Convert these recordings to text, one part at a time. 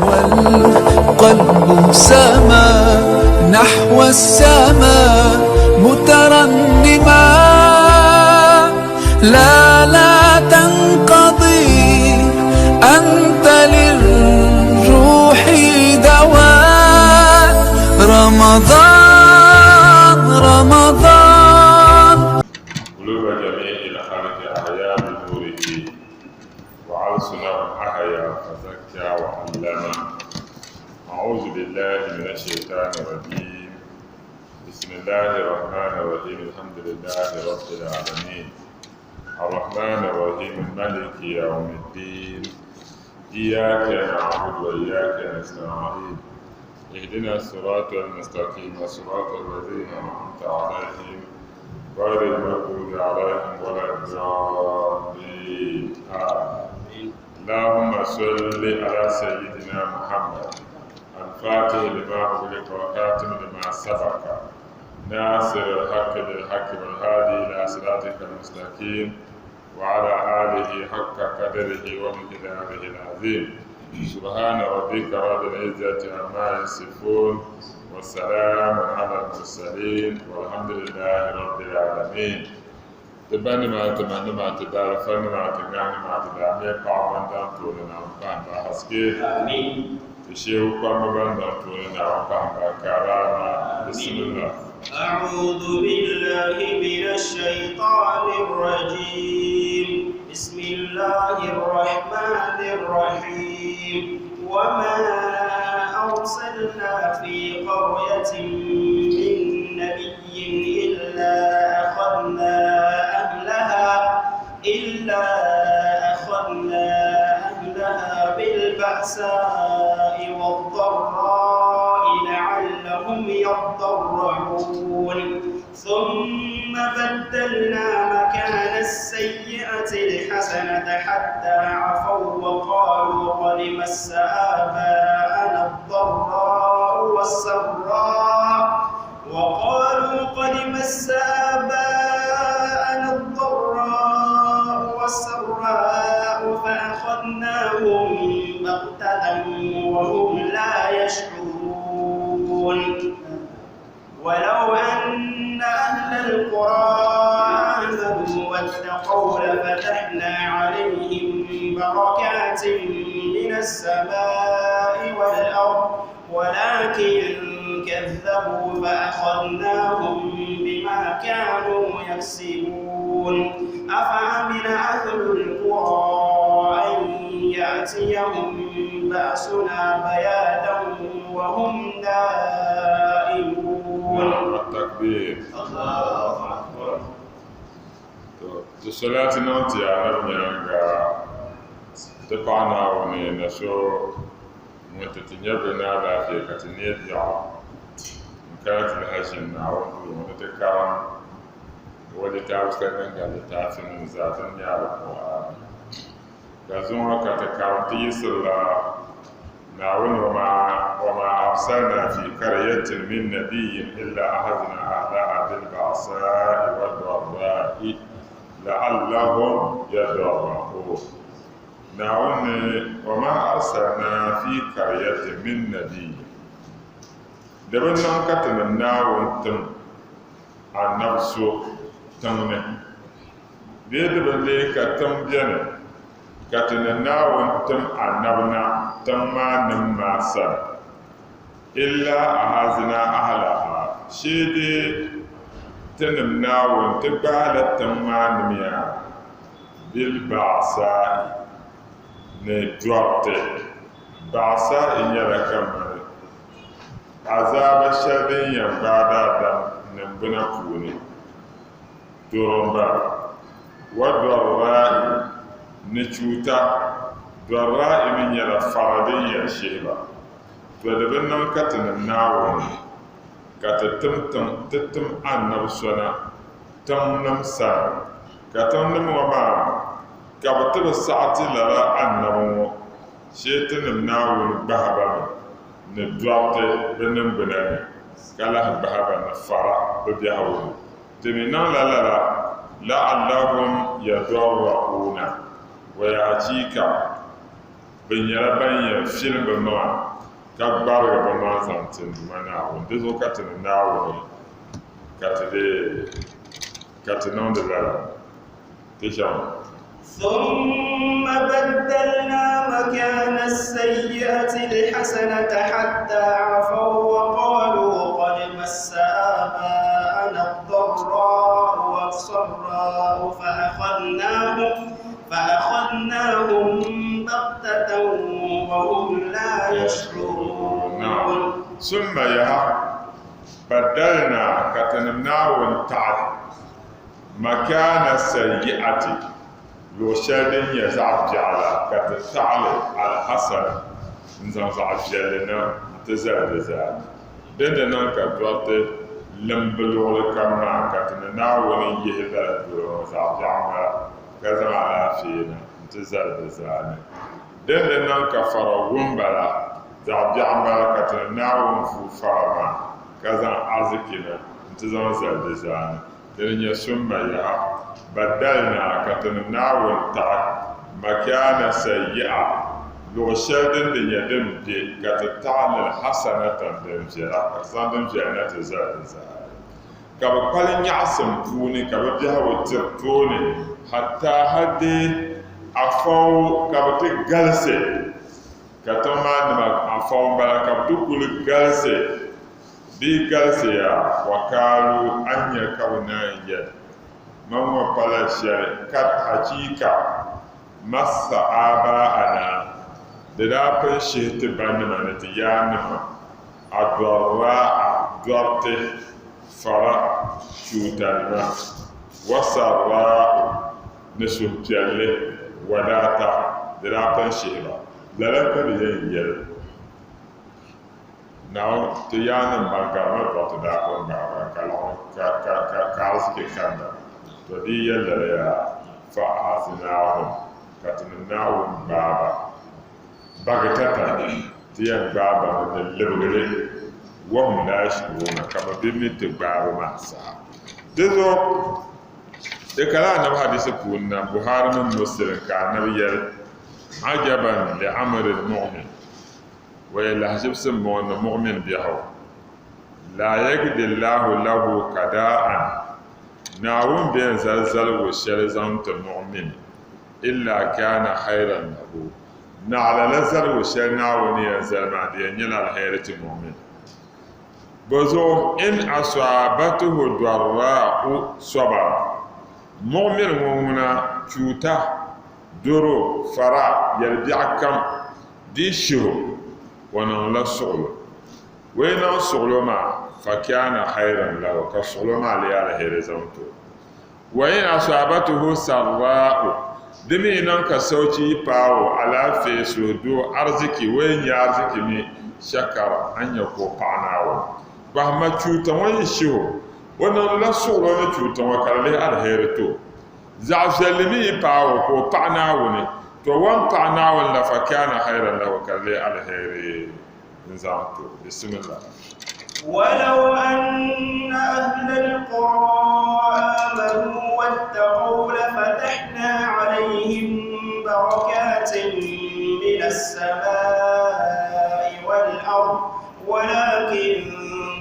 والقلب سما نحو السماء مترنما، لا لا تنقضي، أنت للروح دواء. رمضان رمضان. قلوب جميع الخلق أحيا بنوره، وألسنهم أحيا فزكى وعلم. أعوذ بالله من الشيطان الرجيم. بسم الله الرحمن الرحيم. الحمد لله رب العالمين، الرحمن الرحيم، مالك يوم الدين. إياك نعبد وإياك نستعين، اهدنا الصراط المستقيم، صراط الذين أنعمت عليهم غير المغضوب عليهم ولا الضالين، آمين. اللهم صل على سيدنا محمد الفاتح لما أغلق والخاتم لما سبق، ناصر الحق بالحق، والهادي إلى صراطك المستقيم، وعلى آله حق قدره ومقداره العظيم. سبحان ربك رب العزة عما يصفون، والسلام على المرسلين، والحمد لله رب العالمين. Ti ba nima, ti ma nima, ti daalifa nima, ti ŋahi nima, ti daamiya paɣaba ban daŋ tooni, Naawuni pahim ba haske. Ti shehu kpamba ban daŋ tooni, Naawuni pahim ba karaama. Bismillah. أعوذ بالله من الشيطان الرجيم. بسم الله الرحمن الرحيم. وما أرسلنا في قرية من نبي إلا أخذنا أهلها بالبأساء والضراء لعلهم يضرعون. ثم بدلنا مكان السيئة الحسنة حتى عفوا وقالوا قد مس آباءنا الضراء والسراء وقالوا قد مس آباءنا الضراء والسراء فأخذناهم بغتة وهم لا يشعرون. ولو أن أهل القرى آمنوا واتقوا لفتحنا عليهم بركات من السماء والأرض، ولكن كذبوا فأخذناهم بما كانوا يكسبون. أفأمن أهل القرى أن يأتيهم بأسنا بياتا وهم نائمون؟ نعم، التكبير. الله أكبر. To ti salati niŋ ti anabi nyaaŋa, ti paɣa Naawuni na so ŋun ti ti nyɛvili ni alaafee ka ti neei biɛɣu n-kana ti lahi ʒini Naawuni duu ŋɔ ni ti karim o litaafi shɛli din gari litaafinim zaa, din nyɛ Alkur'aani. Ka zuŋɔ ka ti karim ti yiɣisirila Naawuni وما أرسلنا في قرية من نبي إلا أخذنا أهلها بالبأساء والضراء لعلهم يضرعون. Naawuni وما أرسلنا في قرية من نبي, di bi niŋ ka ti ni Naawuni tim annabi so tiŋ ni bee di bi lee ka tiŋ beni ka ti ni Naawuni tim annabi na tiŋ maa nim maa sani, إلا أخذنا أهلها, shee dee tinim Naawuni ti gbaala tiŋ maa nim yaa بالبأساء ni dɔriti. بأساء nyɛla kamani azaaba shɛli din yɛn gbaai daadam niŋgbuna puuni doro m-bala, والضراء ni chuuta. ضراء mi nyɛla fara din yɛn shihi ba. To di bi niŋ ka tinim Naawuni ka ti tim tiŋ ti tim annabi so na tiŋ nim sani, ka tiŋ nim ŋɔ maa ka bi ti bi saɣi ti lala annabi ŋɔ, shee tinim Naawuni gbahi ba mi ni dɔriti bi niŋgbuna ni, ka lahi gbahi ba ni fara bi biɛhigu ni. Ti mi niŋla lala لعلهم يضرعون wa achiika. Bɛ nyɛla ban yɛn filim bɛ maŋa ka gbarigi bɛ maŋ zaŋ ti n Duuma Naawuni. Di zuɣu ka ti ni Naawuni ka ti dee ka ti niŋdi lala ti shɛm. ثم بدلنا مكان السيئة الحسنة حتى عفوا وقالوا قد مس آباءنا الضراء والسراء فأخذناهم بغتة وهم لا يشعرون. نعم. ثم yaha badalna ka tinim Naawuni taɣi makana sayyi'ati luɣ shɛli din nyɛ zaɣ biɛɣu la, ka ti taɣi li alhasana n-zaŋ zaɣ viɛlli na nti zali di zaa. Din di niŋ ka dɔriti lim bɛ luɣili kam maa, ka ti ni Naawuni yihi lala dɔro ŋɔ zaɣ biɛɣu ŋɔ la, ka zaŋ alaafee na nti zali di zaa ni. Din di niŋ ka fara wum ba la, zaɣ biɛɣu m-bala, ka ti ni Naawuni vuui fara maa, ka zaŋ ariziki na nti zaŋ zali di zaa ni. Dini nyɛ summa yaha, baddalnaa, ka tinim Naawuni taɣi, makaana sayyi'a, luɣ shɛli din di nyɛ din be, ka ti taɣi li hasanatan, din viɛla, ka ti zaŋ din viɛla na ti zali di zaa ni. Ka bɛ kpali nyaɣisim puuni, ka bɛ biɛhigu tiri tooni, hatta hal dee afaw, ka bɛ ti galisi, ka tiŋ maa nima afaw m-bala, ka bɛ ti kuli galisi. Bɛ yi galisiya, wakaalu, a ni nya ka bɛ naan yɛli, Ma ŋɔ pala shɛli, kad hachiika, massa aabaa'ana, di daa pun shihi ti banima ni ti yaannima, adɔrraa'a, dɔriti, fara, chuutanima, wa sarraa'u, ni suhupiɛlli, wadaata, di daa pun shihi ba. Lala ka bɛ yɛn yɛli. Naawuni, ti yaannim ban gari ma dɔɣi ti daa pun gbaai ba ka laɣim ka ka ka ka ariziki kani ba. To di yi yɛli lala yaa, fa ahaznaahum, ka tinim Naawuni gbaai ba bagitatan, ti yɛn gbaai ba mi ni libigi li, wahum laa yashkuruuna, ka bɛ bi mi ti gbaabu maa saha. Di zuɣu di kala Anabi hadisi puuni na, Buhari mini Muslim, ka Anabi yɛli, Ajaban li amri l-mu'min. Waya lahiʒibisi m-bɔŋɔ ni muɣimin biɛhigu, Laa yagdi Laahu lahu kadaa'an, Naawuni bɛn zali zaligu shɛli zaŋ ti muɣimin, illaa kaana khayran lahu, naɣila la zaligu shɛli Naawuni ni yɛn zali maa di yɛn nyɛla aliheri ti muɣimin. Bɔzuɣu, in asɔabatuhu dɔrraa'u sabara, muɣimin ŋɔ ŋuna chuuta, doro, fara, yɛlibiɛɣu kam Di shihi o niŋla suɣulo. O yi niŋ suɣulo maa, fakana khayran lahu, ka suɣulo maa leei aliheri zaŋ ti o. Wa in asabatuhu sarra'u, di mi yi niŋ ka soochi yi paai o, alaafee, suhudoo, ariziki, o yi nya ariziki mi, shakara, a ni nya ka o paɣi Naawuni. Kpahimma chuuta ŋɔ yi shihi o, o niŋdila suɣulo ni chuuta ŋɔ ka di leei aliheri ti o. Zaɣ viɛlli mi yi paai o ka o paɣi Naawuni, to o ni paɣi Naawuni la fakana khayran lahu ka di leei aliheri n-zaŋ ti o. Bisimillah. ولو أن أهل القرى آمنوا واتقوا لفتحنا عليهم بركات من السماء والأرض ولكن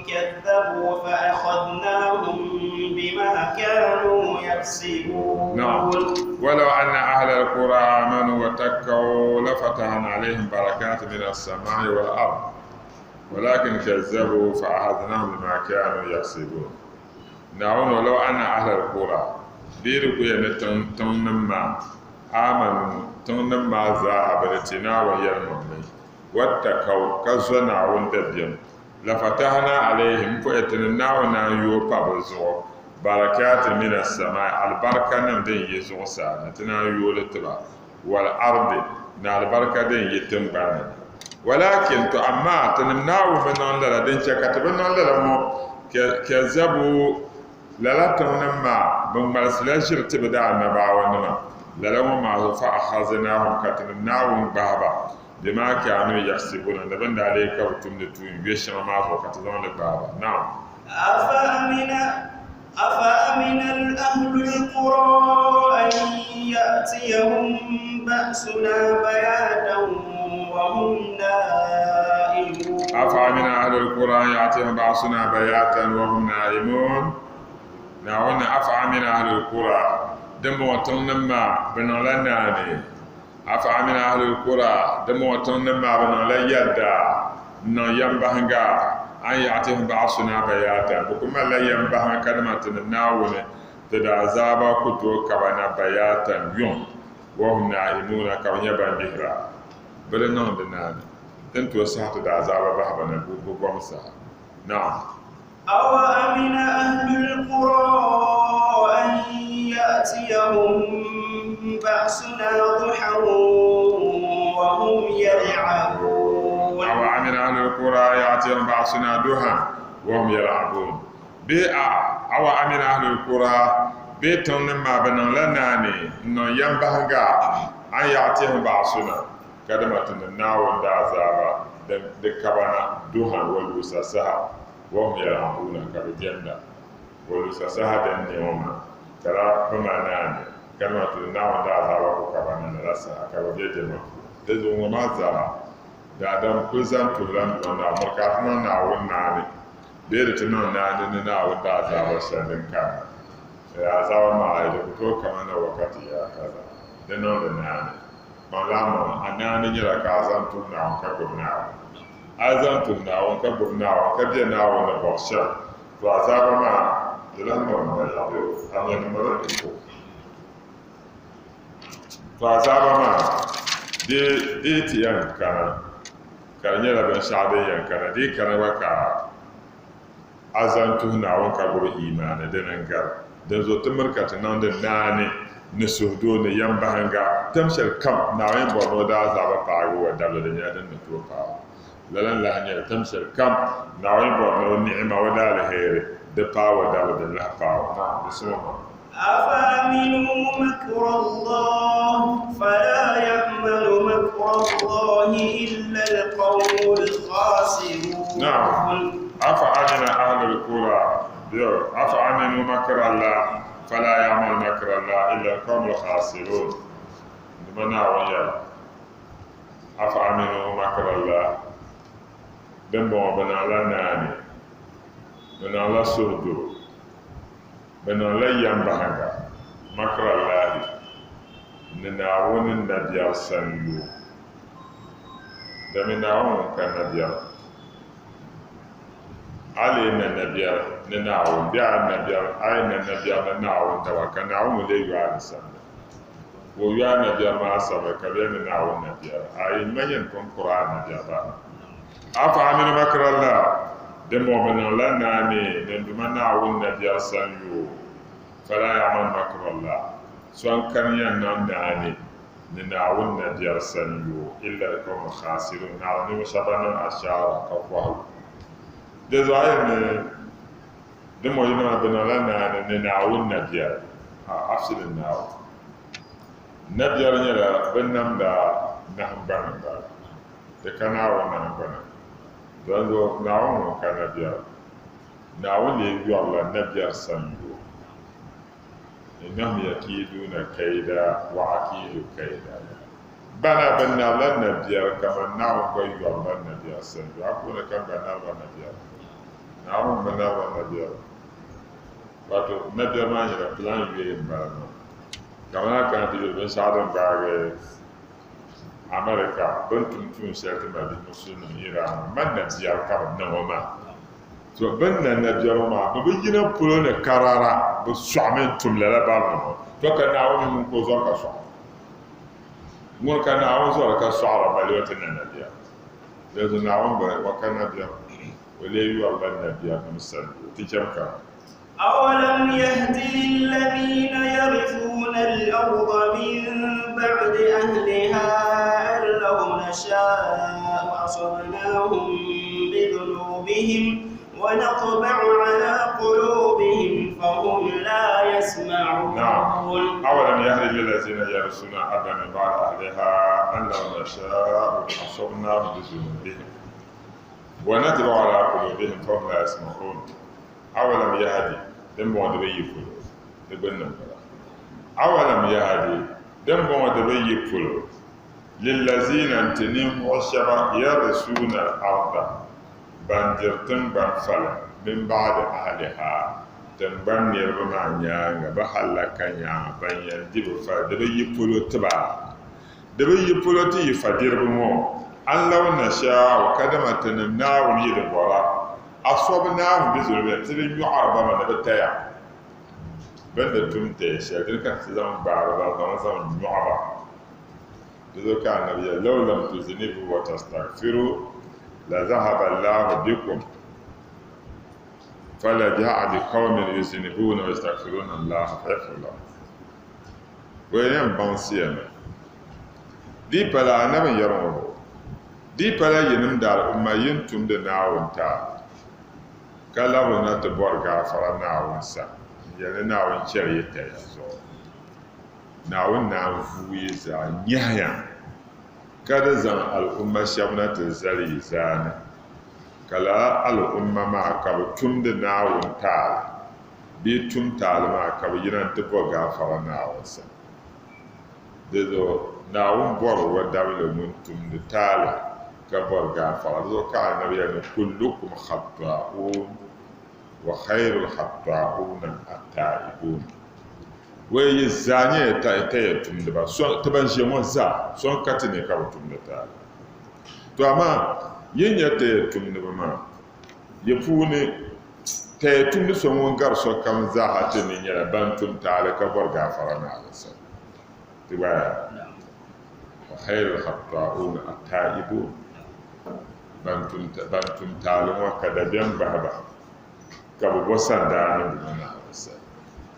كذبوا فأخذناهم بما كانوا يكسبون. نعم. ولو أن أهل القرى آمنوا واتقوا لفتحنا عليهم بركات من السماء والأرض ولكن كذبوا فأخذناهم بما كانوا يكسبون. Naawuni ولو أن أهل القرى bee di kuya ni tiŋ nim maa amanu tiŋ nim maa zaa bɛ di ti Naawuni yɛlimaŋli Wattakaw, ka zo Naawuni dabiɛm, lafatahna alayhim, m-puhi ti ni Naawuni naan yooi pa bɛ zuɣu, barakaatin mina samaai, alibarikanim din yi zuɣusaa na, ti naan yooi li ti ba, wal ardi, ni alibarika din yi tiŋgbani ni na. Walakin, tɔ amaa, tinim Naawuni bi niŋ lala, din chɛ ka ti bi niŋ lala ŋɔ, kazzabu, Lala tiŋnim maa, bɛ ŋmalisila ʒiri ti bɛ daanabaawanima. Lala ŋɔ maa zuɣu, fa akhadnaahum, ka Tinim Naawuni gbahi ba, bimaa kaanuu yaksibuna, ni bɛ ni daa leei ka bɛ tumdi tuun yo shɛŋa maa zuɣu ka ti zaŋ li gbahi ba. Naam. أفأمن أهل القرى أن يأتيهم بأسنا بياتا وهم نائمون. أفأمن أهل القرى أن يأتيهم بأسنا بياتا وهم نائمون. Naawuni أفأمن أهل القرى dimbɔŋɔ tiŋnim maa bɛ niŋla naani. أفأمن أهل القرى dimbɔŋɔ tiŋnim maa bɛ niŋla yɛdda n-niŋ yɛmbahiŋga أن يأتيهم بأسنا بياتا bɛ ku malila yɛmbahiŋga kadama tinim Naawuni ti daazaaba ku tooi kaba na بياتا yuŋ وهم نائمون ka bɛ nyɛ ban gbihira. Bɛ di niŋdi naani ti ni tooi sahi ti daazaaba bahi ba na bɛ gom saha. Naam. أوأمن أهل القرى أن يأتيهم بأسنا ضحى وهم يلعبون. أوأمن أهل القرى يأتيهم بأسنا ضحى وهم يلعبون. Bee a أوأمن أهل القرى bee tiŋnim maa bɛ niŋla naani n-niŋ yɛmbahiŋga أن يأتيهم بأسنا kadama tinim Naawuni daazaaba di kaba na ضحى walusa saha وهم يلعبون ka bɛ diɛmda walusa saha din ne ŋɔ maa ka daa bɛ maa naani kadama tinim Naawuni daazaaba ku kaba na lala saha ka bɛ be diɛma puuni. Di zuɣu ŋɔ maa zaa daadam kuli zaŋ tuhila n-duɣi Naawuni miri ka a ti niŋ Naawuni naani bee di ti niŋ naani ni Naawuni daazaaba shɛli din kanna. Azaaba maa di ku tooi kama na wakati ya kaza di niŋdi naani. Kpaŋ laa maŋa a naani nyɛla ka a zaŋ tuhi Naawuni ka gbubi Naawuni. A yi zaŋ tuhi Naawuni ka gbubi Naawuni ka be Naawuni ni bɔri shɛm, to azaaba maa di lahi miri ma yaɣi o, a nya ni miri di ko. To azaaba maa di yi ti yɛn kana ka di nyɛla binshɛɣu din yɛn kana, di yi kana gba ka a zaŋ tuhi Naawuni ka gbubi imaani, dini n-gari. Dinzuɣu ti miri ka ti niŋdi naani ni suhudoo ni yɛmbahiŋga tam shɛli kam Naawuni yɛn bɔri ni o daazaaba paagi o dabili, di nyɛla din ni tooi paagi o. Lala n-lahi nyɛli tam shɛli kam Naawuni yɛn bɔri ni o ni'ima, o daaliheeri, di paagi o dabili, din lahi paagi o. Naam, di suma maa. أفأمنوا مكر الله فلا يأمن مكر الله إلا القوم الخاسرون. نعم. أفأمن أهل القرى أفأمنوا مكر الله فلا يأمن مكر الله إلا القوم الخاسرون. لمن ويا أفأمنوا مكر الله دم بنا لا ناني بنا لا سودو bɛ niŋla yɛmbahiŋga مكر الله ni Naawuni nabiɛri sanyoo. Dami Naawuni ŋun ka nabiɛri. A leei na nabiɛri ni Naawuni bee a nabiɛri a yi na nabiɛri ni Naawuni daba ka Naawuni ŋun leei yo a di samli. Ka o yo a nabiɛri maa samli ka bɛ ni Naawuni nabiɛri. A yi ma yɛn pun kuri a nabiɛri bahi. أفأمنوا مكر الله dimbɔŋɔ bɛ niŋla naani ni Duuma Naawuni nabiɛri sanyoo. فلا يأمن مكر الله so n-kani yɛn niŋ naani ni Naawuni nabiɛri sanyoo إلا القوم الخاسرون naɣila ninvuɣ shɛba ban niŋ ashaara ka kɔhigu. Di zuɣu a yɛli ni dimbɔŋɔ yi niŋla bɛ niŋla naani ni Naawuni nabiɛri. A afsili Naawuni nabiɛri nyɛla bɛ namda nahingbana m-bala. Di ka Naawuni nahingbana. Dinzuɣu Naawuni ŋun ka nabiɛri. Naawuni lee yɔrila nabiɛri sanyoo. إنهم يكيدون كيدا وأكيد كيدا. Bana bɛ narila nabiɛri kaman Naawuni gba yɔrila nabiɛri sanyoo. A puuni kam gba narila nabiɛri. Naawuni bi narila nabiɛri. Wato nabiɛri maa nyɛla plan yɔi m-bala maa. Kamani a kana ti yuli binshɛɣu din gbaagi America bɛ ni tum tuun shɛli ti mali bihi musulinim Iran ŋɔ, man nabiɛri ka bɛ niŋ o maa. To bɛ ni na nabiɛri ŋɔ maa, bɛ bi yina polo ni karara, bɛ sɔɣimi n-tum lala barinima ŋɔ. To ka Naawuni mi ŋun ka o zɔri ka sɔɣira. Ŋuni ka Naawuni zɔri ka sɔɣira baliba ti na nabiɛri. Dinzuɣu Naawuni bi o ka nabiɛri, o lee yɔrila nabiɛrinim sanyoo. Ti cham ka. أولم يهد للذين يرثون الأرض من بعد أهلها أن لو نشاء أصبناهم بذنوبهم ونطبع على قلوبهم فهم لا يسمعون. نعم. أولم يهد للذين يرثون الأرض من بعد أهلها أن لو نشاء أصبناهم بذنوبهم ونطبع على قلوبهم فهم لا يسمعون. أولم يهد dimbɔŋɔ di bi yi polo di gbunni m-bala. أولم يهد dimbɔŋɔ di bi yi polo Lillazina n-ti ninvuɣu shɛba yarisuuna al-arda, ban diri tiŋgbani fali, min ba'di ahliha, tiŋgbani niriba maa nyaaŋa, bɛ hallaka nyaaŋa, ban yɛn di bɛ fali, di bi yi polo ti ba. Di bi yi polo ti yi fadiriba ŋɔ, an law nashaa'u, kadama tinim Naawuni yi di bɔra, asɔbnaahum bi zunubihim, ti di nyɔɣiri ba mi ni bɛ taya, bɛ ni di tum taya shɛli, dini ka ti zaŋ gbaari ba n-zaŋ zaŋ nyɔɣi ba. Di zuɣu ka Anabi yɛli, Law lam tuzinibu wa tastagfiru la zahaba Allahu bikum fala ja'a bi qawmin yuzinibuna wa yastagfiruna Allaha fayaghfir lahum. O yɛn baŋsiya mi, Di pala Anabi n-yɛri ŋɔ zuɣu, di pala yinim daal umma yin tumdi Naawuni taali ka labiri na ti bɔri gaafara Naawuni sani n-yɛli ni Naawuni chɛri yi taya zuɣu. Naawuni naan vuui yi zaa nyɛhiya, ka di zaŋ al'umma shɛba na ti zali yi zaani, ka lala al'umma maa ka bɛ tumdi Naawuni taali bee tum taali maa ka bɛ yina nti bo gaafara Naawuni sani. Di zuɣu Naawuni bɔri o dabili ŋun tumdi taali ka bɔri gaafara. Di zuɣu ka Anabi yɛli ni, Kullukum khatta'uun wa khayrul khatta'uuna at-ta'ibuun. Wei yi zaa nyɛla taya tumdiba, ti ban ʒiya ŋɔ zaa, so n-ka ti ni ka bi tumdi taali. To amaa yi ni nyɛ taya tumdiba maa, yi puuni taya tumdi so ŋun gari sokam zaaha ti ni nyɛla ban tum taali ka bɔri gaafara Naawuni sani. Ti gba yaa, Wa khayrul khatta'uuna at-ta'ibuun, ban tum taali ŋɔ ka dabiɛm gbahi ba ka bɛ bo sandaani nima Naawuni sani.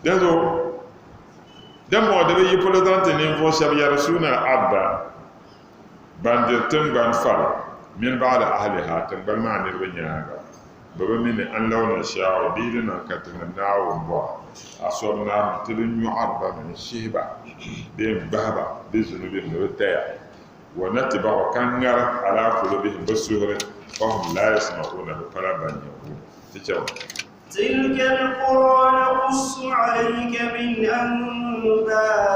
Dinzuɣu, dimbɔŋɔ di bi yi polo zaŋ ti ninvuɣ shɛb yarisuuna al-arda, ban diri tiŋgbani fali, min ba'di ahliha, tiŋgbani maa niriba nyaaŋa, bɛ bi mi ni an law nashaa'u, di yi di niŋ ka tinim Naawuni bɔra, asɔbnaahum, ti di nyɔɣiri ba mi n-shihi ba bee n-gbahi ba bɛ zunubihim ni bɛ taya, wa natba'u, ka ŋari alaa kulubihim bɛ suhuri, fahum laa yasma'uuna, bɛ pala ban yɛn wum. Ti chɛ ba. تلك القرى نقص عليك من أنبائها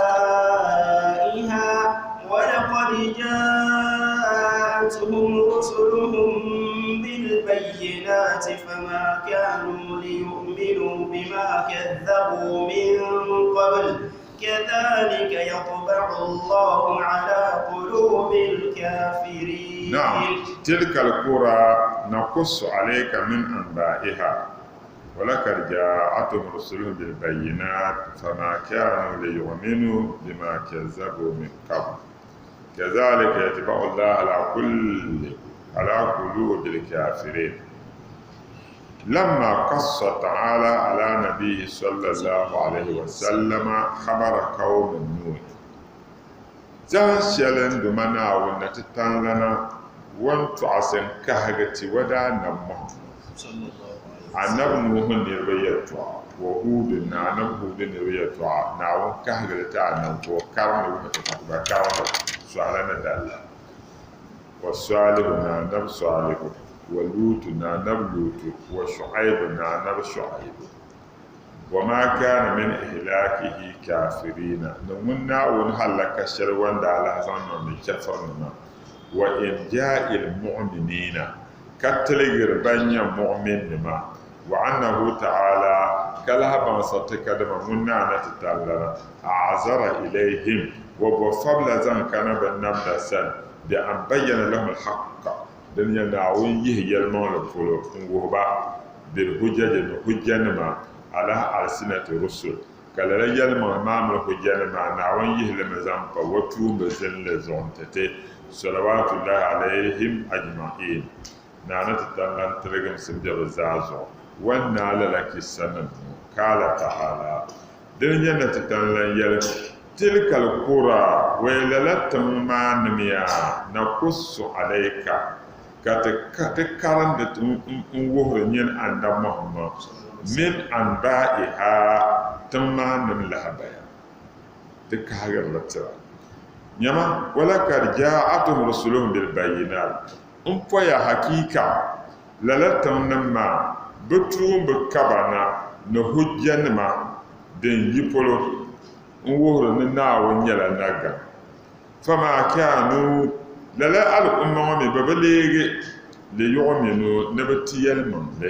ولقد جاءتهم رسلهم بالبينات فما كانوا ليؤمنوا بما كذبوا من قبل كذلك يطبع الله على قلوب الكافرين. نعم، تلك القرى نقص عليك من أنبائها ولقد جاءتهم رسلهم بالبينات فما كانوا ليؤمنوا بما كذبوا من قبل كذلك يتبع الله على قلوب الكافرين. لما قص تعالى على نبيه صلى الله عليه وسلم خبر قوم نوح Zaŋ shɛli n Duuma Naawuni na ti tanlana o ni tɔɣisi n-kahigi ti o daa nam Muhammad, Anabi Nuhu niriba yɛltɔɣa, wa Huudu ni Anabi Huudu niriba yɛltɔɣa, Naawuni kahigi li ti Anabi ka o karim li wuhi ti ka ti gba karim li sɔhila ni dalla. Wa Salihu ni Anabi Salihu, wa Lutu ni Anabi Lutu, wa Shu'aibu ni Anabi Shu'aibu. Wa maa kaana min ihlaakihi kaafiriina, ni ŋun Naawuni hallaka shɛli o ni daa lahi zaŋ niŋ ni chɛfurinima, wa injaa'il mu'miniina, ka tilgiri ban nyɛ mu'minnima, wa annahu ta'ala, ka lahi baŋsiri ti kadama ŋun Naa na ti talilana, a'azara ilayhim, wa bo fabila zaŋ kana bɛ namda sani, bi an bayyana lahum al-haqqa, Din nyɛ Naawuni yihi yɛlimaŋli polo n-wuhi ba, bil-hujjaji, ni hujjanima, ala alsinati rusul, ka lala yɛlimaŋli maa mini hujjanima maa Naawuni yihi li mi zaŋ pa o tuumba zinli zuɣu n-ti ti, salawaatullahi alayhim ajma'in, Naa ni ti taŋgan tiligimsim be bɛ zaa zuɣu, o ni naai lala kissanim ŋɔ, Qaala ta'ala, Dini nyɛ ni ti tan lan yɛli, Tilkal kura, wee lala tiŋ maa nim yaa, nakussu alayka, ka ti ti karindi n-wuhiri nyin Annabi Muhammad, min anbaa'iha, tiŋ maa nim lahabaya, ti kahigiri li tira. Nyama, walakad jaa'atuhum rusuluhum bilbayyinaat, m poya hakiika lala tiŋ nim maa bɛ tuumba kaba na ni hujjanima din yi polo n-wuhiri ni Naawuni nyɛla Nagaŋ. Fama kaanuu, lala al'umma ŋɔ mi bɛ bi leegi liyuɣuminu ni bɛ ti yɛlimaŋli.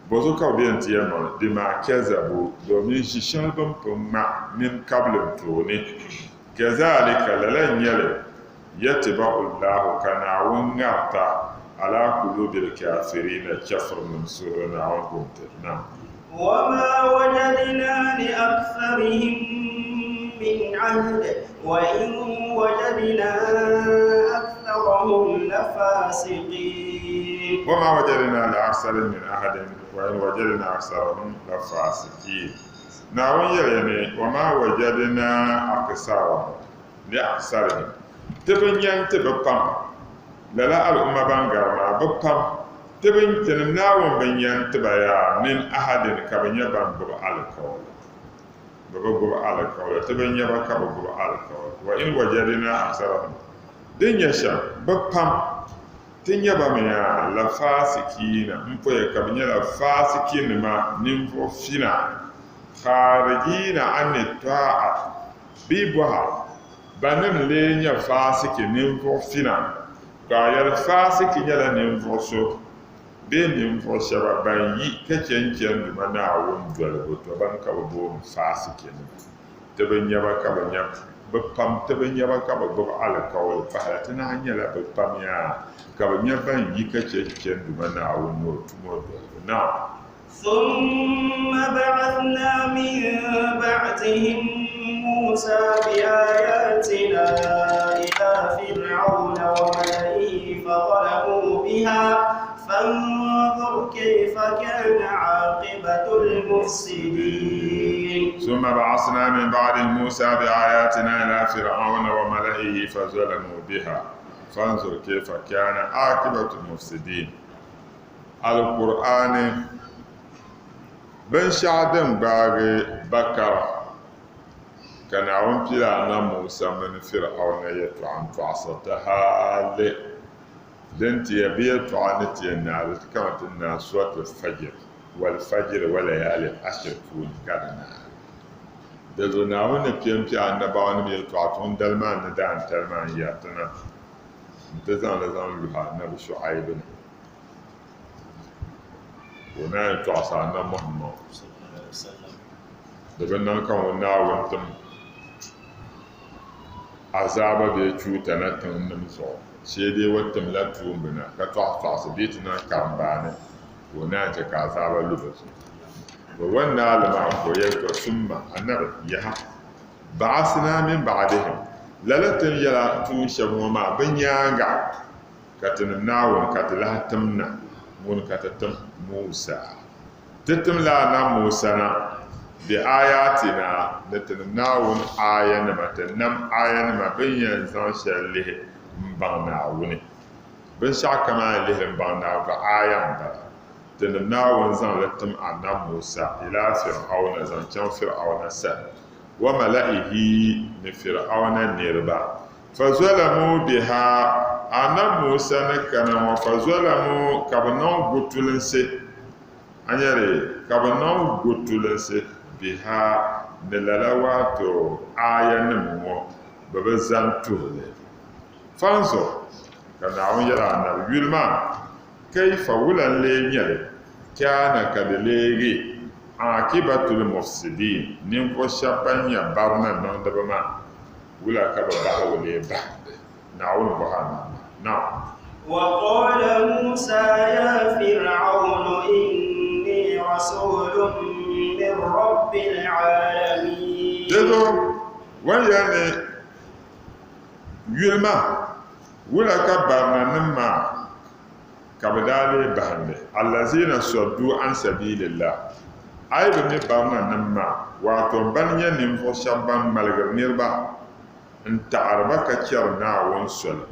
Bɔzuɣu ka bɛ be yɛn ti yɛlimaŋli? Bima kazabu, domin ʒi shɛli bɛ ni pun ŋma min kabili n tooni. Kazalika, lala n-nyɛ li, yatba'u Allahu, ka Naawuni ŋarita ala kulubil kafirina, chɛfurinim suhuri, Naawuni gum ti. Naam. وما وجدنا لأكثرهم من عهد وإن وجدنا أكثرهم لفاسقين وما وجدنا لأكثرهم من أحد وإن وجدنا أكثرهم لفاسقين Naawuni yɛliya ni وما وجدنا أكثرهم لأكثرهم ti bi nya nti bi pam lala al'umma ban gari maa bi pam ti bi tinim Naawuni bi nya nti ba yaa min ahadin ka bɛ nyɛ ban gbubi alikauli bɛ bi gbubi alikauli ti bi nya ba ka bɛ gbubi alikauli wa in wajadina aksarahum din nyɛ shɛm bɛ pam ti nya ba mi yaa la faasikiina m poya ka bɛ nyɛla faasikinima ninvuɣ fina khaarijiina ani taa'a bee bɔha bannim lee nyɛ faasiki ninvuɣ fina ka a yɛli faasiki nyɛla ninvuɣ so bee ninvuɣ shɛba ban yi ka chɛ n-chani Duuma Naawuni dolibu, tɔ bana ka bɛ booni faasikinima. Ti bi nya ba ka bɛ nya bɛ pam, ti bi nya ba ka bɛ gbubi alikauli pahila, ti nahi nyɛla bɛ pam yaa ka bɛ nya ban yi ka chɛ n-chani Duuma Naawuni ni o tumo dolibu. Naam. ثم بعثنا من بعدهم موسى بآياتنا إلى فرعون وملئه فظلموا بها فانظر كيف كان عاقبة المفسدين ثم بعثنا من بعدهم موسى بآياتنا إلى فرعون وملئه فظلموا بها فانظر كيف كان عاقبة المفسدين Alkur'aani binshɛɣu din gbaagi Bakara ka Naawuni pili Annabi Musa mini Fir'auna yɛltɔɣa n-tɔɣisiri ti hali din ti yɛn bɛ yɛltɔɣa ni ti yɛn naai di ti kama ti ni naai Surat Al-Fajr, Wal-Fajr wa Layaalin Ashir puuni ka di naai. Di zuɣu Naawuni ni piɛ m-piɛ annabawanima yɛltɔɣa tuɣindali maa ni daantali maa n-yɛri ti na nti zaŋ li zaŋ luhi Annabi Shu'aibu ni. Ka o naan yi tɔɣisi Annabi Muhammad, di bi niŋ ka ŋun Naawuni tim azaaba bee chuuta na tiŋnim zuɣu, shee dee o timla tuumba na ka tɔɣisi tɔɣisi bee ti niŋ karimbaani ka o naan chɛ ka azaaba lu bɛ zuɣu. Bɛ wan naai li maa ka o yɛli, Tɔ summa, Annabi, yaha! Ba'asnaa min ba'dihim, lala ti ni yɛla tuun shɛba ŋɔ maa bɛ nyaaŋa. Ka tinim Naawuni ka ti lahi tim na, ŋuni ka ti tim? Musa. Ti timla a na Musa na, bi aayaatina, ni tinim Naawuni aayanima, ti nam aayanima bɛ ni yɛn zaŋ shɛli lihi m-baŋ Naawuni. Binshɛɣu kam a ni lihiri m-baŋ Naawuni ka aaya m-bala. Tinim Naawuni zaŋ li tim a na Musa ilaa Fir'auna zaŋ chaŋ Fir'auna sani, wa mala'ihi ni Fir'auna niriba. Fazalamuu biha, Annabi Musa ni kana ŋɔ, fazalamuu, ka bɛ niŋ gutulinsi, a nya li, ka bɛ niŋ gutulinsi biha ni lala waato aayanim ŋɔ, bɛ bi zani tuhi li. Fanzur, ka Naawuni yɛli Annabi, yuli maa, kayfa, wula n-lee nyɛ li, kaana ka di leegi, aakibatul mufsidiin, ninvuɣ shɛba ban nyɛ barina niŋdiba maa. Wula ka bɛ bahigu lee bahindi? Naawuni bɔhi a naŋ maa. Naam. وقال موسى يا فرعون إني رسول من رب العالمين Dinzuɣu o ni yɛli ni yuli maa, wula ka barinanim maa ka bɛ daa lee bahindi? Allazina saddu an sabilillah, A yi bi mi barinanim maa, waato ban nyɛ ninvuɣ shɛb ban ŋmaligiri niriba n-taɣiri ba ka chɛri Naawuni soli,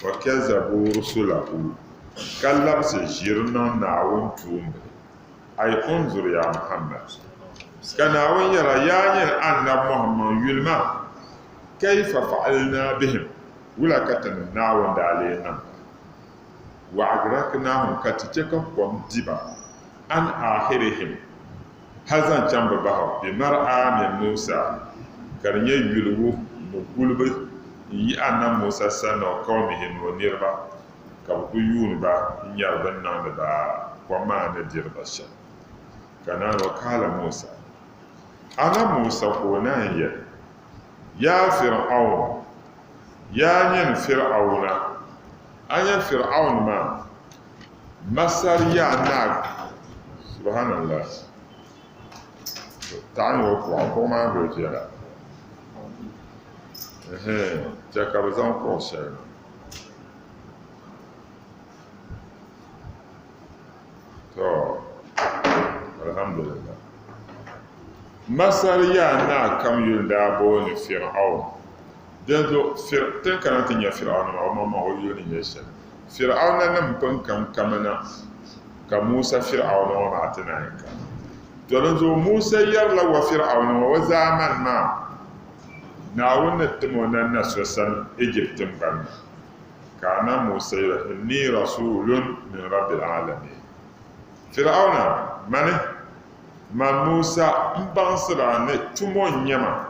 wa kazzabu rusulahu, ka labisi ʒiri niŋ Naawuni tuumbili. Ay unzur ya Muhammad, ka Naawuni yɛra, Yaa nyini Annabi Muhammad, yuli ma, kayfa fa'alna bihim, wula ka tinim Naawuni daa lee niŋ ba? Wa agraknahum, ka ti chɛ ka kom di ba, an aakhirihim, hal zaŋ chaŋ bɛ bahigu, bi mar'a min Musa, ka di nyɛ yuligu ni gulibu N-yi Annabi Musa sani wa qawmihi ni o niriba, ka bɛ kuli yuuni ba n-nyari bɛ ni niŋdi ba kom maa ni diri ba shɛm. Ka naan wa qaala Musa, Annabi Musa ka o naan yɛli, Yaa Fir'aun, yaa nyini Fir'auna, a nya Fir'aun maa, Masar yaa naa, Subhanallah, taɣi ni o kuɣa, kuɣu maa bi viɛla, ɛhɛn, chɛ ka bɛ zaŋ kuɣ shɛli na. To, alhamdulillah. Masar yaa naa kam yuli daa booni Fir'aun. Dinzuɣu tin kana ti nya Fir'auna maa, o maŋmaŋ o yuli ni nyɛ shɛli. Fir'aunanim pun kam kamina ka Musa Fir'auna ŋɔ maa ti naan kana. To dinzuɣu Musa yɛrila wa Fir'auna ŋɔ o zaamani maa Naawuni ni tim o na na so sani Ijipti tiŋgbani ni. Ka Annabi Musa yɛli, Inni rasuulun min Rabbil aalamiin. Fir'auna, Mani, man Musa, m-baŋsir a ni tumo n-nyɛ ma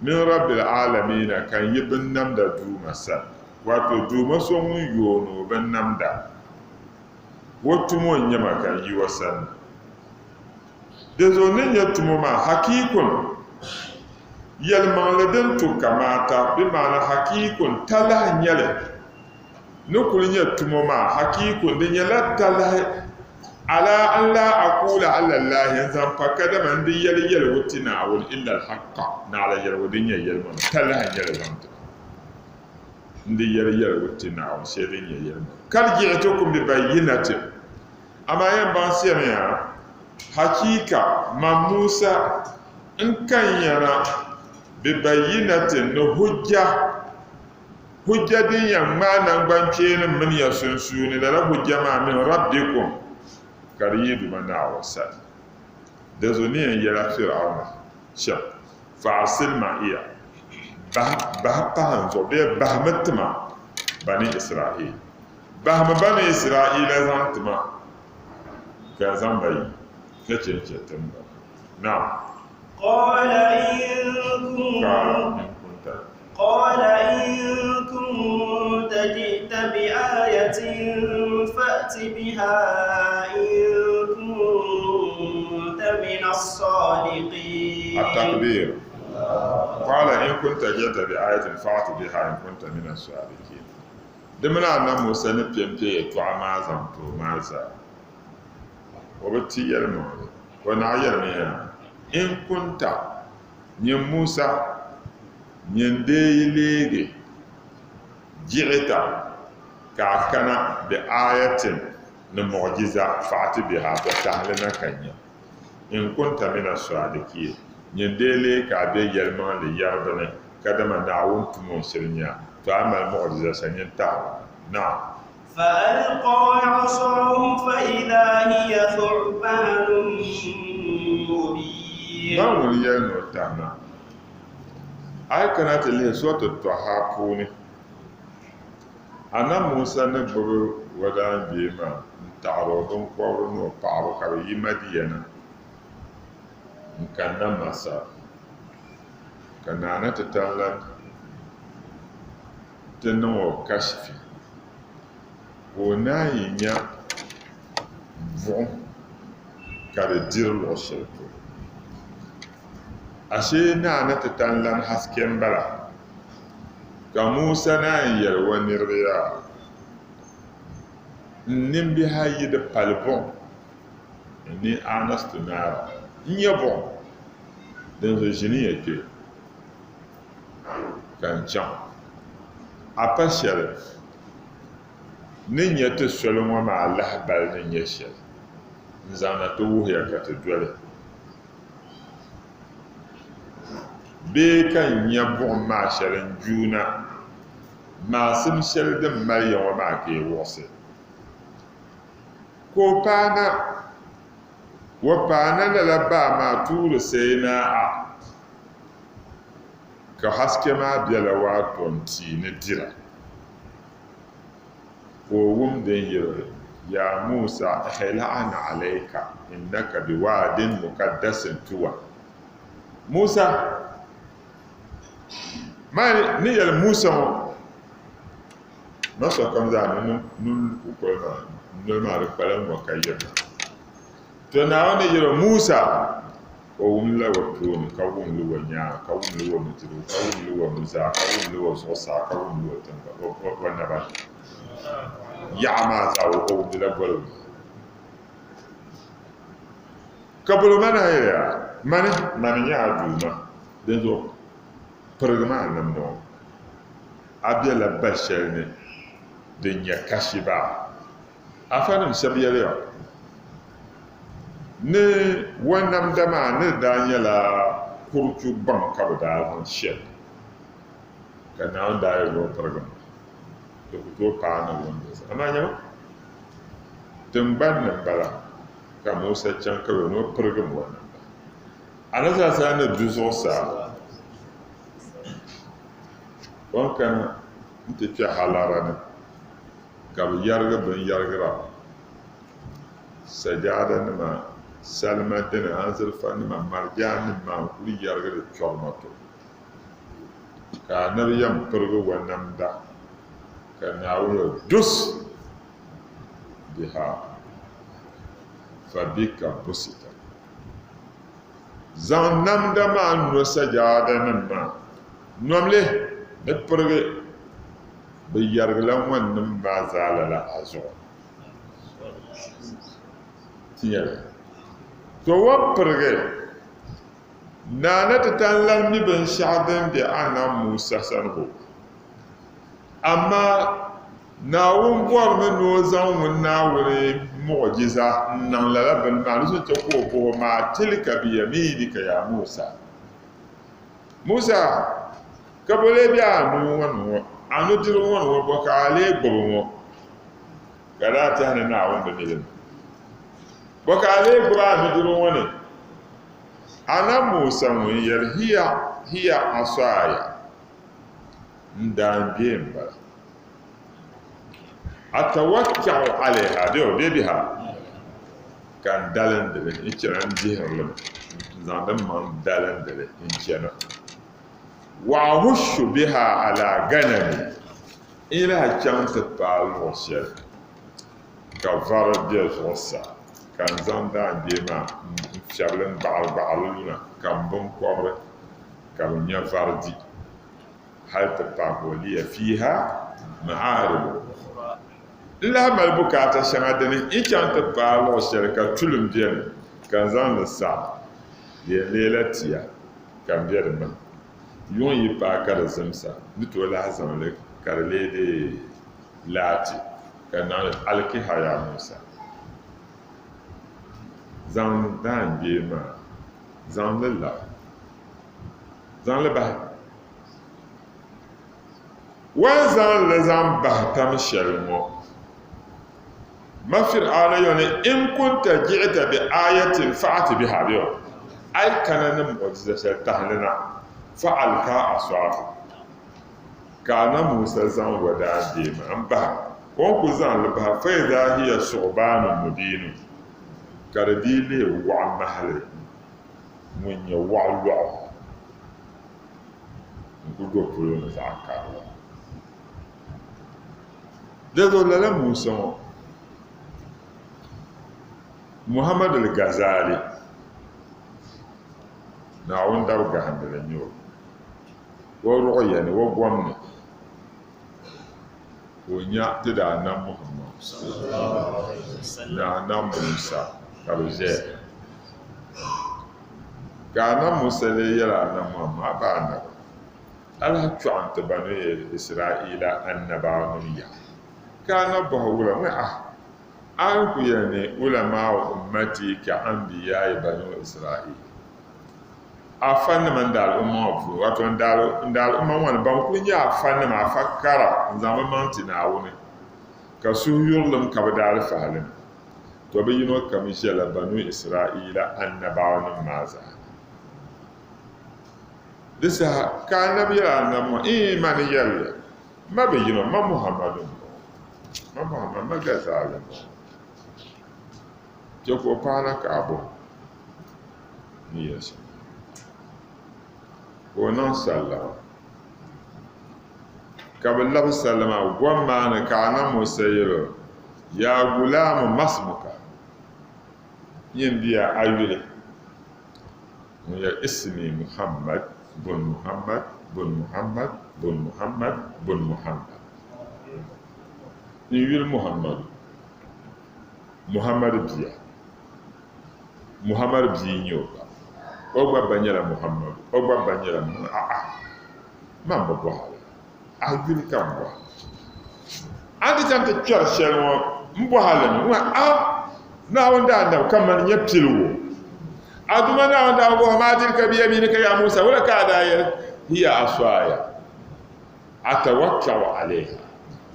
min Rabbil aalamiina ka n yi binnamda Duuma sani, wato Duuma so ŋun yooni o binnamda, o tumo n-nyɛ ma ka n yi o sani na. Dinzuɣu ni nyɛ tumo maa, hakiikun, yɛlimaŋli din tu kamaata, bɛ maana hakiikun, talahi n-nyɛ li. Ni kuli nyɛ tumo maa, hakiikun, di nyɛla talahi, alaa an laa akuula alallaahi, n-zaŋ pa kadama n di yɛli yɛligu ti Naawuni illa al-haqqa, naɣila yɛligu din nyɛ yɛlimaŋli, talahi n-nyɛ li zaŋ ti ba. N di yɛli yɛligu ti Naawuni shɛli din nyɛ yɛlimaŋli. Kad ji'tukum bi bayyinatin. Amaa yɛn baŋsiya mi ya, hachiika, man Musa, n kan ya na bi bayyinatin ni hujja, hujja din yɛn ŋmaai naŋgbankpeeni mini ya sunsuuni, lala hujja maa min Rabbikum, ka di yi Duuma Naawuni sani. Di zuɣu ni yɛn yɛla Fir'auna shɛm, Fa-arsil ma'iya, bahi, bahi pahi n zuɣu bee bahimi ti ma Bani Isra'il. Bahimi Bani Israaila zaŋ ti ma, ka n zaŋ ba yi, ka chɛ n-chɛ tiŋgbani. Naam. Qala in kunta. Qala in kunta ji'ta bi ayatin fa'ti biha in kunta min as-sadiqin. At-takbir. Qala in kunta ji'ta bi ayatin fa'ti biha in kunta min as-sadiqin. Di mini Annabi Musa ni piɛmpe yɛtɔɣa maa zaŋ ti o maa zaa, o bi ti yɛlimaŋli. O naɣ yɛlimi ya, In kunta, nyin Musa, nyin dee yi leegi, ji'ita, ka a kana bi aayatin ni muɣujiza, fa'ati biha, tɔ tahili na ka nya. In kunta mina saadikiin, nyin dee leei ka a be yɛlimaŋli yɛriba ni, kadama Naawuni tumo n-shiri nya a, tɔ a mali muɣujiza shɛli nyin tahili na. Naam. Fa-alqaa 'asaahu fa-idhaa hiya thu'baanun mubiin. Naawuni yɛli ni o tahi na. A yi kana ti lihi Suratu Tɔha puuni, Annabi Musa ni gbubi o daangbee maa n-taɣiri o biŋkɔbiri ni o paɣiba ka bɛ yi Madiyana n-kanna Masar, ka Naana ti tam lan ti niŋ o kashifi ka o naan yi nya buɣim ka di diri luɣ shɛli polo. Ashee Naana ti tam lan haske m-bala. Ka Musa naan yɛli o niriba yaa, N nimbihi ayi di pali buɣim, inni aanastu naara, n nya buɣim, dinzuɣu ʒiniya kpe ka n chaŋ. A pa shɛli ni nya ti soli ŋɔ maa lahibali ni nyɛ shɛli n-zaŋ na ti wuhi ya ka ti doli. Bee ka n nya buɣim maa shɛli n-juuna, maasim shɛli din mali ya ŋɔ maa ka yi wuɣisi. Ka o paana, o paana lala baa maa tuuri Sainaa, ka haske maa bela waato n-tia ni dira. Ka o wum din yirili, Yaa Musa, ihla'an alayka innaka biwaadin mukaddasin tuwa. Musa! Maa ni yɛli Musa ŋɔ, ma sokam zaa ni nun kukoli maa noli maa di kpala ŋ-ŋɔ ka yirina. To Naawuni ni yɛl o, Musa! O wumlila o tooni, ka wumli o nyaaŋa, ka wumli o nudirigu, ka wumli o nuzaa, ka wumli o zuɣusaa, ka wumli o o naba ni. Yaɣa maa zaa o wumdila boligu maa. Ka boli o ma na yɛliya, Mani, mani n-nyɛ a Duuma, dinzuɣu pirigimi a nimdi ŋɔ. A bela ba shɛli ni din nyɛ kashiba. Afanim shɛba yɛliya ni o namda maa ni daa nyɛla kuruchu gbaŋ ka bɛ daa zaŋ shɛli, ka Naawuni daa yɛli ni o pirigimi di ku tooi paai ni wundiɣisi. Amaa nyama, tiŋgbani ni m-bala ka Musa chaŋ ka yɛli ni o pirigimi o namda. Anabi sallallahu alaihi wasallam ni du zuɣusaa, o ni kana nti kpe halara ni ka bɛ yɛrigi binyɛrigira, sajaadanima, salima dini, anzirifanima, marijaannima maa n-kuli yɛrigi li chɔrima to. Ka Anabi yɛn pirigi o namda ka Naawuni yɛli, Dus biha fabika busita. Zaŋ namda maa no sajaadanima maa, nom li ni pirigi bɛ yɛrigila ŋɔnim maa zaa lala a zuɣu. Ti yɛli, To o pirigi Naa na ti tan lan mi binshɛɣu din be Anabi Musa sani ko. Amaa Naawuni bɔrimi ni o zaŋ ŋun Naawuni muɣijiza n-niŋ lala bini maa ni so chɛ ka o bɔh o, Maa tilka biyamiinika ya Musa? Musa, ka bɔ lee be a nuu ŋɔ ni ŋɔ? A nudirigu ŋɔ ni ŋɔ, bɔ ka a lee gbubi ŋɔ? Ka daa tɛhi ni Naawuni bi mi li mi. Bɔ ka a lee gbubi a nudirigu ŋɔ ni? Anabi Musa ŋun yɛli, Hiya, hiya asaaya, n daangbee m-bala. Atawakka'u alayha, bee o bee biha, ka n dalindi li, n chana n dihiri li mi, n zaŋdi m maŋ dalindi li n chana. Wa ahushu biha ala ganami, n yi lahi chaŋ ti paai luɣ shɛli ka vari be zuɣusaa, ka n zaŋ daangbee maa n fiɛbi li n-gbaɣirigbaɣiri li luna ka m biŋkɔbiri ka bɛ nya vari di. Hal ti paai ka o liya fiiha ma'aaribu. N lahi mali bukaata shɛŋa dini n chaŋ ti paai luɣ shɛli ka tulim beni ka n zaŋ li saɣim di yɛn leela tia ka m be di mahim. Yuŋ yi paai ka di zimsa, n ni tooi lahi zaŋ li ka di leei di laati ka niŋ li alkiha yaa Musa. Zaŋ daangbee maa zaŋ li labi. Zaŋ li bahi. O ni zaŋ li zaŋ bahi tam shɛli ŋɔ, ma Fir'auna yɛli ni, In kunta ji'ta bi ayatin fa'ati biha bɛ a yi kana ni mu'ujiza shɛli tahi li na, fa'alka asaahu. Ka Annabi Musa zaŋ o daangbee maa m-bahi, o ni kuli zaŋ li bahi, fa idha hiya su'baanun mubiinun, ka di dii leei waɣ mahili ŋun nyɛ waɣ lɔɣu n-kuli do polo ni zaɣ karili. Di zuɣu lala Musa ŋɔ, Muhammad al-Ghazali, Naawuni dab gahindili n-nyɛ o, o ruɣiya ni o gom ni ka o nya ti daa nam Muhammad ni Anabi Musa ka bɛ ʒɛya. Ka Anabi Musa lee yɛli Anabi Muhammad, A ba Anabi, a lahi chɔɣi n-ti Banu Israaila annabawanim ya? Ka Anabi bɔhi wula ŋɔ, Ah! A ni ku yɛli ni ulamaau ummati ka anbiyaai Banu Israail? Afanima n-daal umma ŋɔ puuni, wato n-daal umma ŋɔ ni ban kuli nyɛ afanima, afa kara n-zaŋ bɛ maŋ ti Naawuni, ka suhuyurilim ka bɛ daalifahi li mi, tɔ bɛ yino kam ʒɛla Banu Israaila annabawanim maa zaa ni. Di saha ka Anabi yɛli Anabi ŋɔ, Iin, mani yɛli li, ma bi yino, ma Muhammadu m-bɔŋɔ, ma Muhammad, ma Gazali m-bɔŋɔ. Chɛ ka o paana ka a bɔhi ni yɛli shɛm, ka o niŋ sallama. Ka bɛ labi salima gom maa ni ka Annabi Musa yɛl o, Yaa gulaamu masmuka? Nyin bia, a yuli? Ŋun yɛli, Ismi Muhammad bun Muhammad bun Muhammad bun Muhammad bun Muhammad. N yuli Muhammadu, Muhammadu bia. Muhammadu bia n-nyɛ o ba. O gba ba nyɛla Muhammadu, o gba ba nyɛla Muhammadu. A'a, man bi bɔhi a lala. A yuli ka m bɔhi. A ni ti chaŋ ti kpɛri shɛli ŋɔ, m bɔhi a li mi? Ŋun a Naawuni daanab ka mani nyɛ piligu. A Duuma Naawuni daa bɔhi ma, Tilka biyaminika ya Musa, wula ka a daa yɛli? Hiya aswaya atawakkau alayha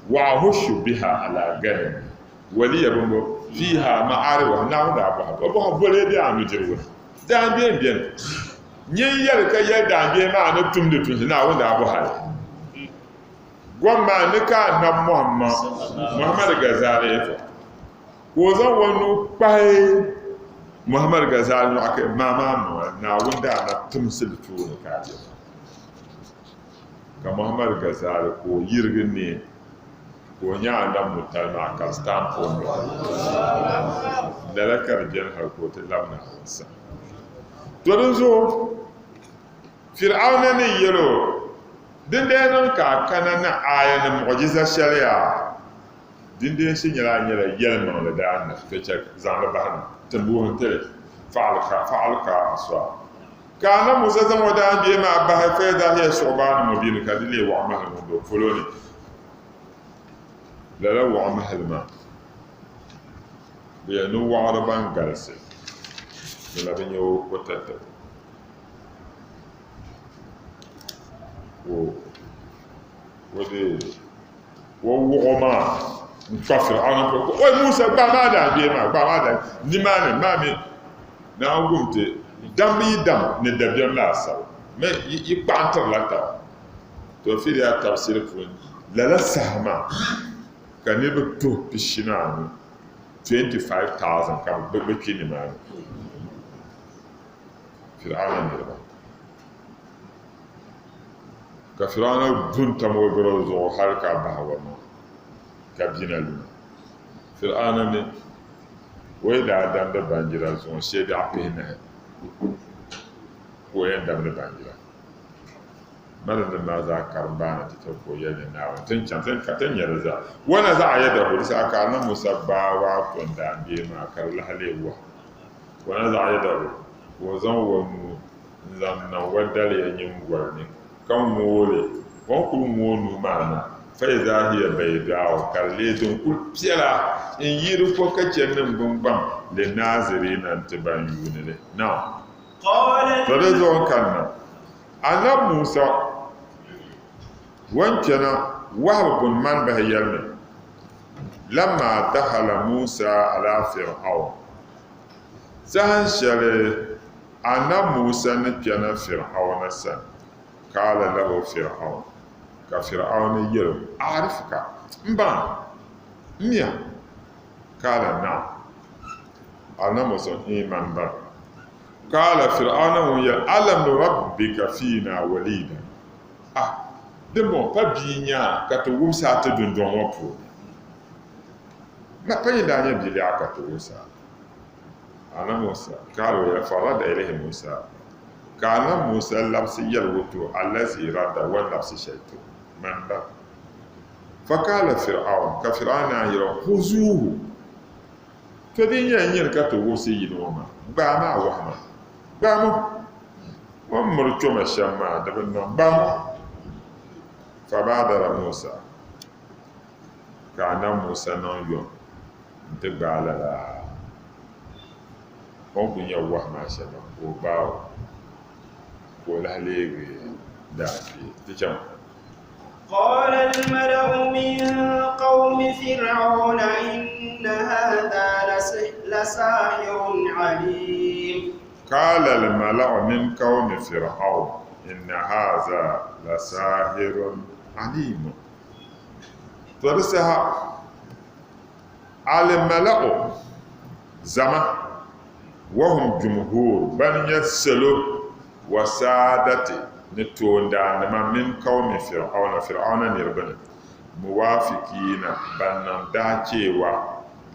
wa ahushu biha ala ganami wa liya bimbo fiiha ma'arib ukhra. Naawuni daa bɔhi a, o bɔhi a, boli bɛ a nudirigu ni? Daangbee m-beni. Nyin yɛli ka yɛli daangbee maa ni tumdi tunsi, Naawuni daa bɔhi a li. Gom maa ni ka Annabi Muhammad, Muhammad Ghazali yɛtɔɣa, ka o zaŋ o nuu kpahi Muhammad Ghazali nyɔɣu ka maa maa maŋa Naawuni daa na timsili tooni ka a be maa. Ka Muhammad Ghazali ka o yirigi neei ka o nya Annabi Mutali maa ka di stamp o nyɔɣu. Lala ka di beni hali ka o ti labi Naawuni sani. To dinzuɣu Fir'auna ni yɛl o, Dindee niŋ ka a kana ni aaya ni muɣijiza shɛli yaa, dindee shee nyɛla a nyɛla yɛlimaŋli daanab, to chɛ zaŋ li bahi na, ti wuhi ti li, fa'alqa asaa. Ka Annabi Musa zaŋ o daangbee maa bahi faidha hiya su'baanu mubiin, ka di leei waɣimahili ŋun be polo ni. Lala waɣimahili maa, bɛ yɛli ni waɣiri ban galisi bɛ labi nya o tatabo. O dee o wuɣi o maŋa n-kpa Fir'auna polo ka o Musa gbaai maa daangbee maa gbaai maa daangbee nimaani maa mi Naawuni gum ti dambu yi dam ni dabiɛm laasabu mi yi kpaɣintirila taba to fiiliya tabisiri puuni lala saha maa ka niriba tuhi pishi ni anu 25,000 ka bɛ kpi nimaani Fir'auna niriba. Ka Fir'auna du n-tam o garo zuɣu hal ka bahi o maŋa, ka bina luna. Fir'auna mi, o yi daa damdi baŋjira zuŋɔ shee biɛɣu pihinahi ka o yɛn damdi baŋjira. Mali nim maa zaa karimbaani ti tiri ka o yɛli ni Naawuni ti ni chaŋ ti ni ka ti ni nya di zaa. Wa naza'a yadahu, di saha ka Annabi Musa gbaai waato n-daangbee maa ka di lahi leei wahu. Wa naza'a yadahu, ka o zaŋ o nuu n-zaŋ niŋ o daliya nyiŋgoli ni ka ŋooi li. O ni kul ŋooi nuu maa na, fa iza hiya baydaaw, ka di leei din kul piɛla n-yi di ko ka chɛ niŋgbuŋgbaŋ linnaaziriina nti ban yuuni li. Naam. To di zuɣu n-kanna Annabi Musa o ni kpɛna Wahb bun Manbahi yɛlimi, Lamma dakhala Musa ala Fir'aun, saha shɛli Annabi Musa ni kpɛna Fir'auna sani, Qaala lahu Fir'aun, ka Fir'auna yɛl o, A'rifuka, m baŋ a, m mi a? Qaala na'am, Annabi Musa, Iin, man baŋ a. Qaala Fir'auna ŋun yɛli, Alam nurabbika fiina waliidan, Ah! Dimbɔŋɔ pa bia n-nyɛ a ka ti wubisi a ti dundɔŋ ŋɔ puuni? Ma pa nyin daa nyɛ biliɛɣu ka ti wubisi a? Annabi Musa, Qaala o yɛli, Faradda ilayhi Musa, ka Annabi Musa labisi yɛligu ti o, Allazi radda, o ni labisi shɛli ti o, man ba. Faqaala Fir'aun, ka Fir'aun naan yɛli o, Khuzuuhu, To di nyɛla nyini ka ti wubisi yili ŋɔ maa, gbaami a wahu maa, gbaami o ni miri kpɛma shɛm maa di bi niŋ, gbaami o. Fabaadara Musa, ka Anabi Musa niŋ yom nti gbaai lala o ni kuli nya wahu maa shɛm maa ka o gbaai o ka o lahi leegi daanbia. Ti chaŋ. قال الملأ من قوم فرعون إن هذا لساحر عليم قال الملأ من قوم فرعون إن هذا لساحر عليم to di saha al-mala'u zama wahum jumhur ban nyɛ salo wa saadati. Ni toondaannima min qawmi Fir'auna, Fir'auna niriba ni, muwaafiqiina, ban niŋ daacheewa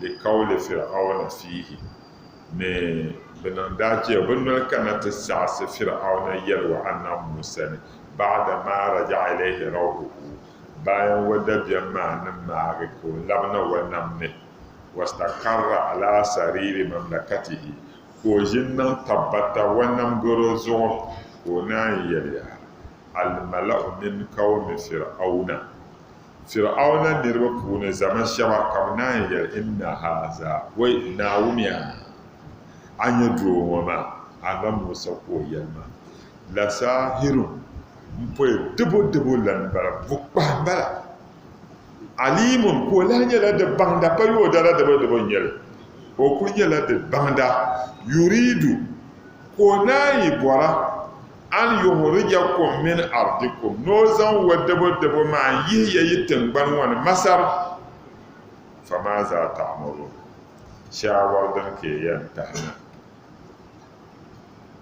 li qawli Fir'auna fiihi, ni bɛ niŋ daacheewa bɛ noli kana ti saɣisi Fir'auna yɛligu Annabi Musa ni, ba'da maa raja'a ilayhi raw'uhu, bayan o dabiɛm maa ni maagi ka o labina o nam ni, wastaqarra ala sariri mamlakatihi, Ka o ʒi n-niŋ tabbata o nam garo zuɣu, ka o naan yɛli ya, Al-mala'u min qawmi Fir'auna, Fir'auna niriba puuni zama shɛba ka bɛ naan yɛli, Inna haza, wai, Naawuni a, a nya doo ŋɔ maa, Annabi Musa ka o yɛli maa, lasahirun, m-pɔi dibodibo lan m-bala, bukpahi m-bala. Aliimun, ka o lahi nyɛla di baŋda, pa yi o dala dibodibo n-nyɛ li, o kuli nyɛla di baŋda. Yuriidu, ka o naan yi bɔra, an yuhurijakum min ardikum, ni o zaŋ o dibodibo maa n-yihi ya yi tiŋgbani ŋɔ ni, Masar. Famaaza ta'muruun, shaawari dini ka yi yɛn tahi na?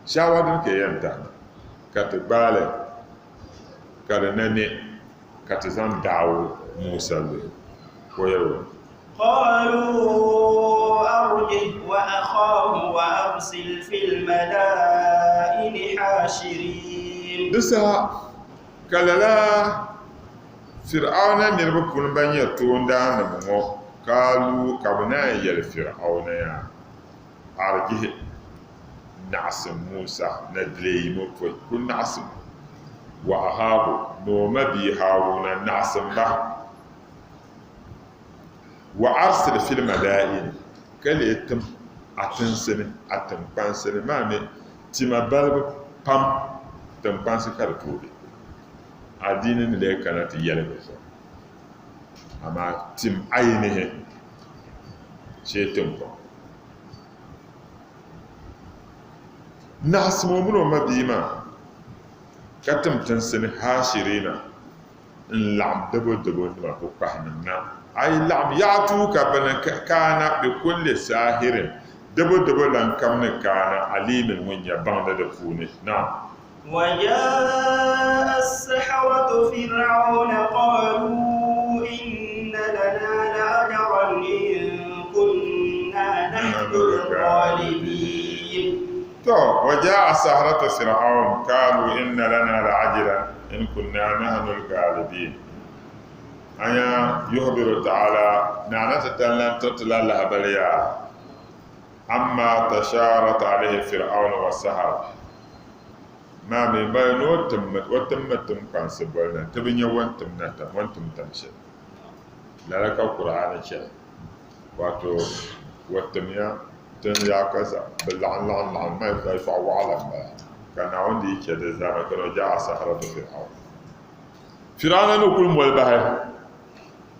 Shaawari dini ka yi yɛn tahi na ka ti gbaai li ka di na ne? Ka ti zaŋ daawu Musa luhi, ka o yɛli o. Qaaluu arjih wa akhaahu wa arsil fil madaini haashirin. Di saha ka lala Fir'auna niriba puuni ban nyɛ toondaannima ŋɔ qaaluu ka bɛ naan yɛli Fir'auna yaa, Arjihi, naɣisim Musa na dileeyi mo pɔi, kul naɣisim o, wa ahaahu, ni o mabia Haruna, naɣisim ba, wa arsil fil madaini, ka leei tim a tinsi ni, a tiŋkpansi ni maa mi tima balibu pam tiŋkpansi ka di tooi be. Adiini ni lee kana ti yɛligi zuɣu, amaa tim ayinihi shee tiŋkɔŋ. Naɣisim o mini o mabia maa, ka tim tinsi ni Haashirina n-laɣim dabodabonima bukpahinim na. A yi laɣim ya'atuuka bɛ ni kaana bi kulli saahirin, dabodabo lan kam ni kaana aliimin ŋun nyɛ baŋda di puuni. Naam. وجاء السحرة فرعون قالوا إن لنا لأجرا إن كنا نحن الغالبين. To, وجاء السحرة فرعون قالوا إن لنا لأجرا إن كنا نحن الغالبين. Anya يخبر تعالى نانا تتلن تتلا لهبليا Amma tasharat alayhi Fir'auna wa sahara maa mi mali ni o timmi tim kpansi boli na ti bi nya o ni tim na tam, o ni tim tam shɛli. Lala ka Kur'aani chɛli. Wato o timya tin yaakaza bɛ laɣim laɣim laɣim mali yɛltɔɣ waɣila m-bala ka Naawuni dii chɛ di zaa ka o ja'a saharatu Fir'auna. Fir'auna ni kuli moli bahi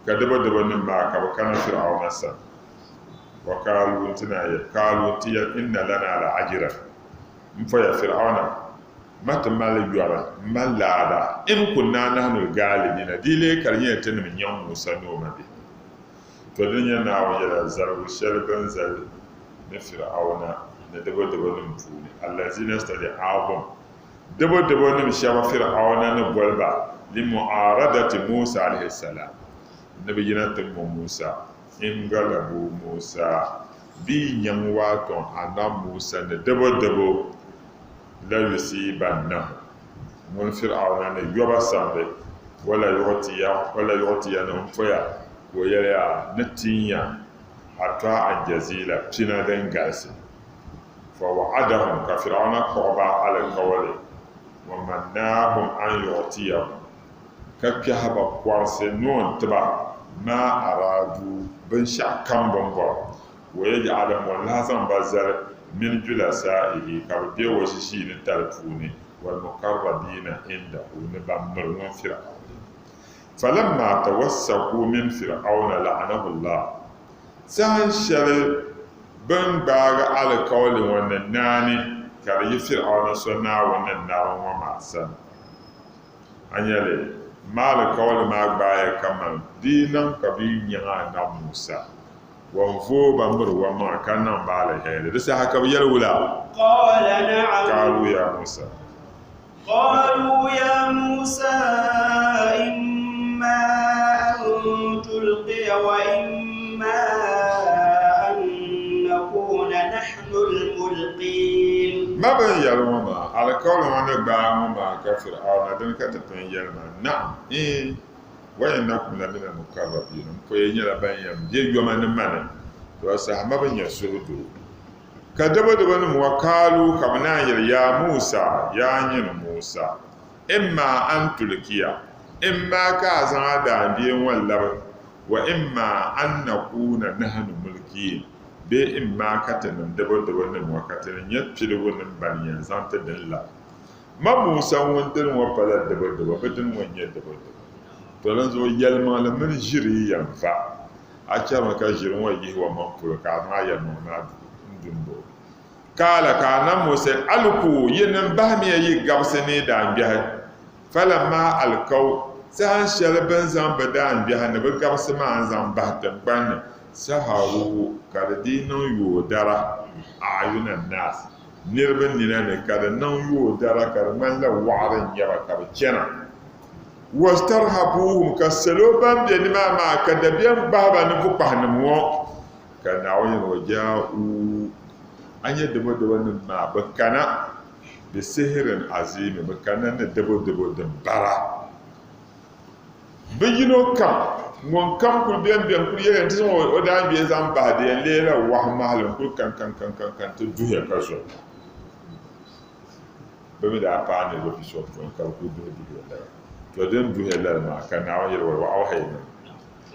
ka dibɔdibɔnim maa ka bɛ kana Fir'auna sani. Wa kaalu nti na yɛli, kaalu nti yɛli, inna lana la ajiran, m poya Fir'auna, ma ti mali yɔri, m mali laada, in kunna nahnu l-gaalibina, di lee ka di nyɛla tinim n-nyaŋ Musa ni o mabihi. To di ni nyɛ Naawuni yɛla zaligu shɛli bɛ ni zali ni Fir'auna ni dibɔdibɔnim puuni, allazina stadi'ahum, dibɔdibɔnim shɛba Fir'auna ni boli ba limu'aradati Musa alayhi salam, ni bɛ yina ti ŋɔ Musa. In galabu Musa, bɛ yi nyaŋ waatɔŋ Annabi Musa ni dabodabo, la yusiibannahu, ŋun Fir'auna ni yɔba samli, wala yu'tiyanahum foya, ka o yɛli ya, ni tin ya atɔa'an jaziila, pina din galisi. Fawa'adahum, ka Fir'auna kpuɣi ba alikauli, wa mannaahum an yu'tiyahum, ka kpɛhi ba kɔrisi ni o ni ti ba maa araadu binshɛɣu kam bɛ ni bɔra. Wa yaj'alhum o ni lahi zaŋ ba zali min julasaa'ihi ka bɛ be o ʒiʒiinitali puuni, walmuqarrabiina indahu ni ban miri ŋun Fir'auna. Falamma tawassaku min Fir'auna la'anahu Allah Saha shɛli bɛ ni gbaagi alikauli ŋɔ ni naani ka di yi Fir'auna so Naawuni ni nari ŋɔ maa sani. A nya li, m alikauli maa gbaaya kaman di yi niŋ ka bɛ yi nyaŋ Anabi Musa, wa n-vooi ba miri wa maŋa ka niŋ ba aliheri. Di saha ka bɛ yɛli wula? Qaala na'am. Qaaluu ya Musa. قالوا يا موسى إما أن تلقي وإما أن نكون نحن الملقين Ma bin yɛli ŋɔ maa, alikauli ŋɔ ni gbaai ŋɔ maa ka Fir'auna dini ka ti pun yɛli maa, Na'am, iin, wa innakum lamina al-muqarrabin, m poya nyɛla ban yɛn be yoma ni mani, to saha ma bi nya suhudoo. Ka dabodabonima wa kaalu ka bɛ naan yɛli, Yaa Musa, yaa nyini Musa, imma an tulkiya, imma ka a zaŋ a daanbia ŋɔ labi, wa imma an nakuuna nahnu mulkiin, bee imma ka tinim dabodabonima ŋɔ ka ti ni nyɛ piligunim ban yɛn zaŋ ti dini labi. Ma Musa ŋun dini ŋɔ pala dabodabo, bɛ dini ŋɔ n-nyɛ dabodabo. To dinzuɣu yɛlimaŋli mini ʒiri yi yɛn va. A chɛrimi ka ʒiri ŋɔ yihi wa maŋ polo ka a zaŋ a yɛlimaŋli maa du n-du o. Kaala ka Annabi Musa, Alku, yinim bahimiya yi gabisi ni yi daangbɛhi. Falammaa alkaw, saha shɛli bɛ ni zaŋ bɛ daangbɛhi ni bɛ gabisi maa n-zaŋ bahi tiŋgbani ni, saharu, ka di dii niŋ yoodara, a'yuna nnaas, niriba nina ni, ka di niŋ yoodara ka di ŋmanila waɣiri n-nyɛ ba ka bɛ chana. Wastarhabuuhum, ka salo ban be nimaa maa ka dabiɛm gbahi ba ni bukpahinim ŋɔ, ka Naawuni yɛli, Wajaa'uu, a nya dabodabɔnim maa, bɛ kana bi sihirin aziimi, bɛ kana ni dabodabo din bara. Bɛ yino kam, ŋun kam kuli beni beni kuli yɛliya nti zaŋ o daangbee zaŋ bahi di yɛn leela wahu mahili n-kuli kan kan kan kan kan ti duhiya ka zo. Bɛ mi daa paai niriba pisopɔin ka bɛ kuli duhi duhiya lala. To din duhiya lala maa ka Naawuni yɛli wa awhayna.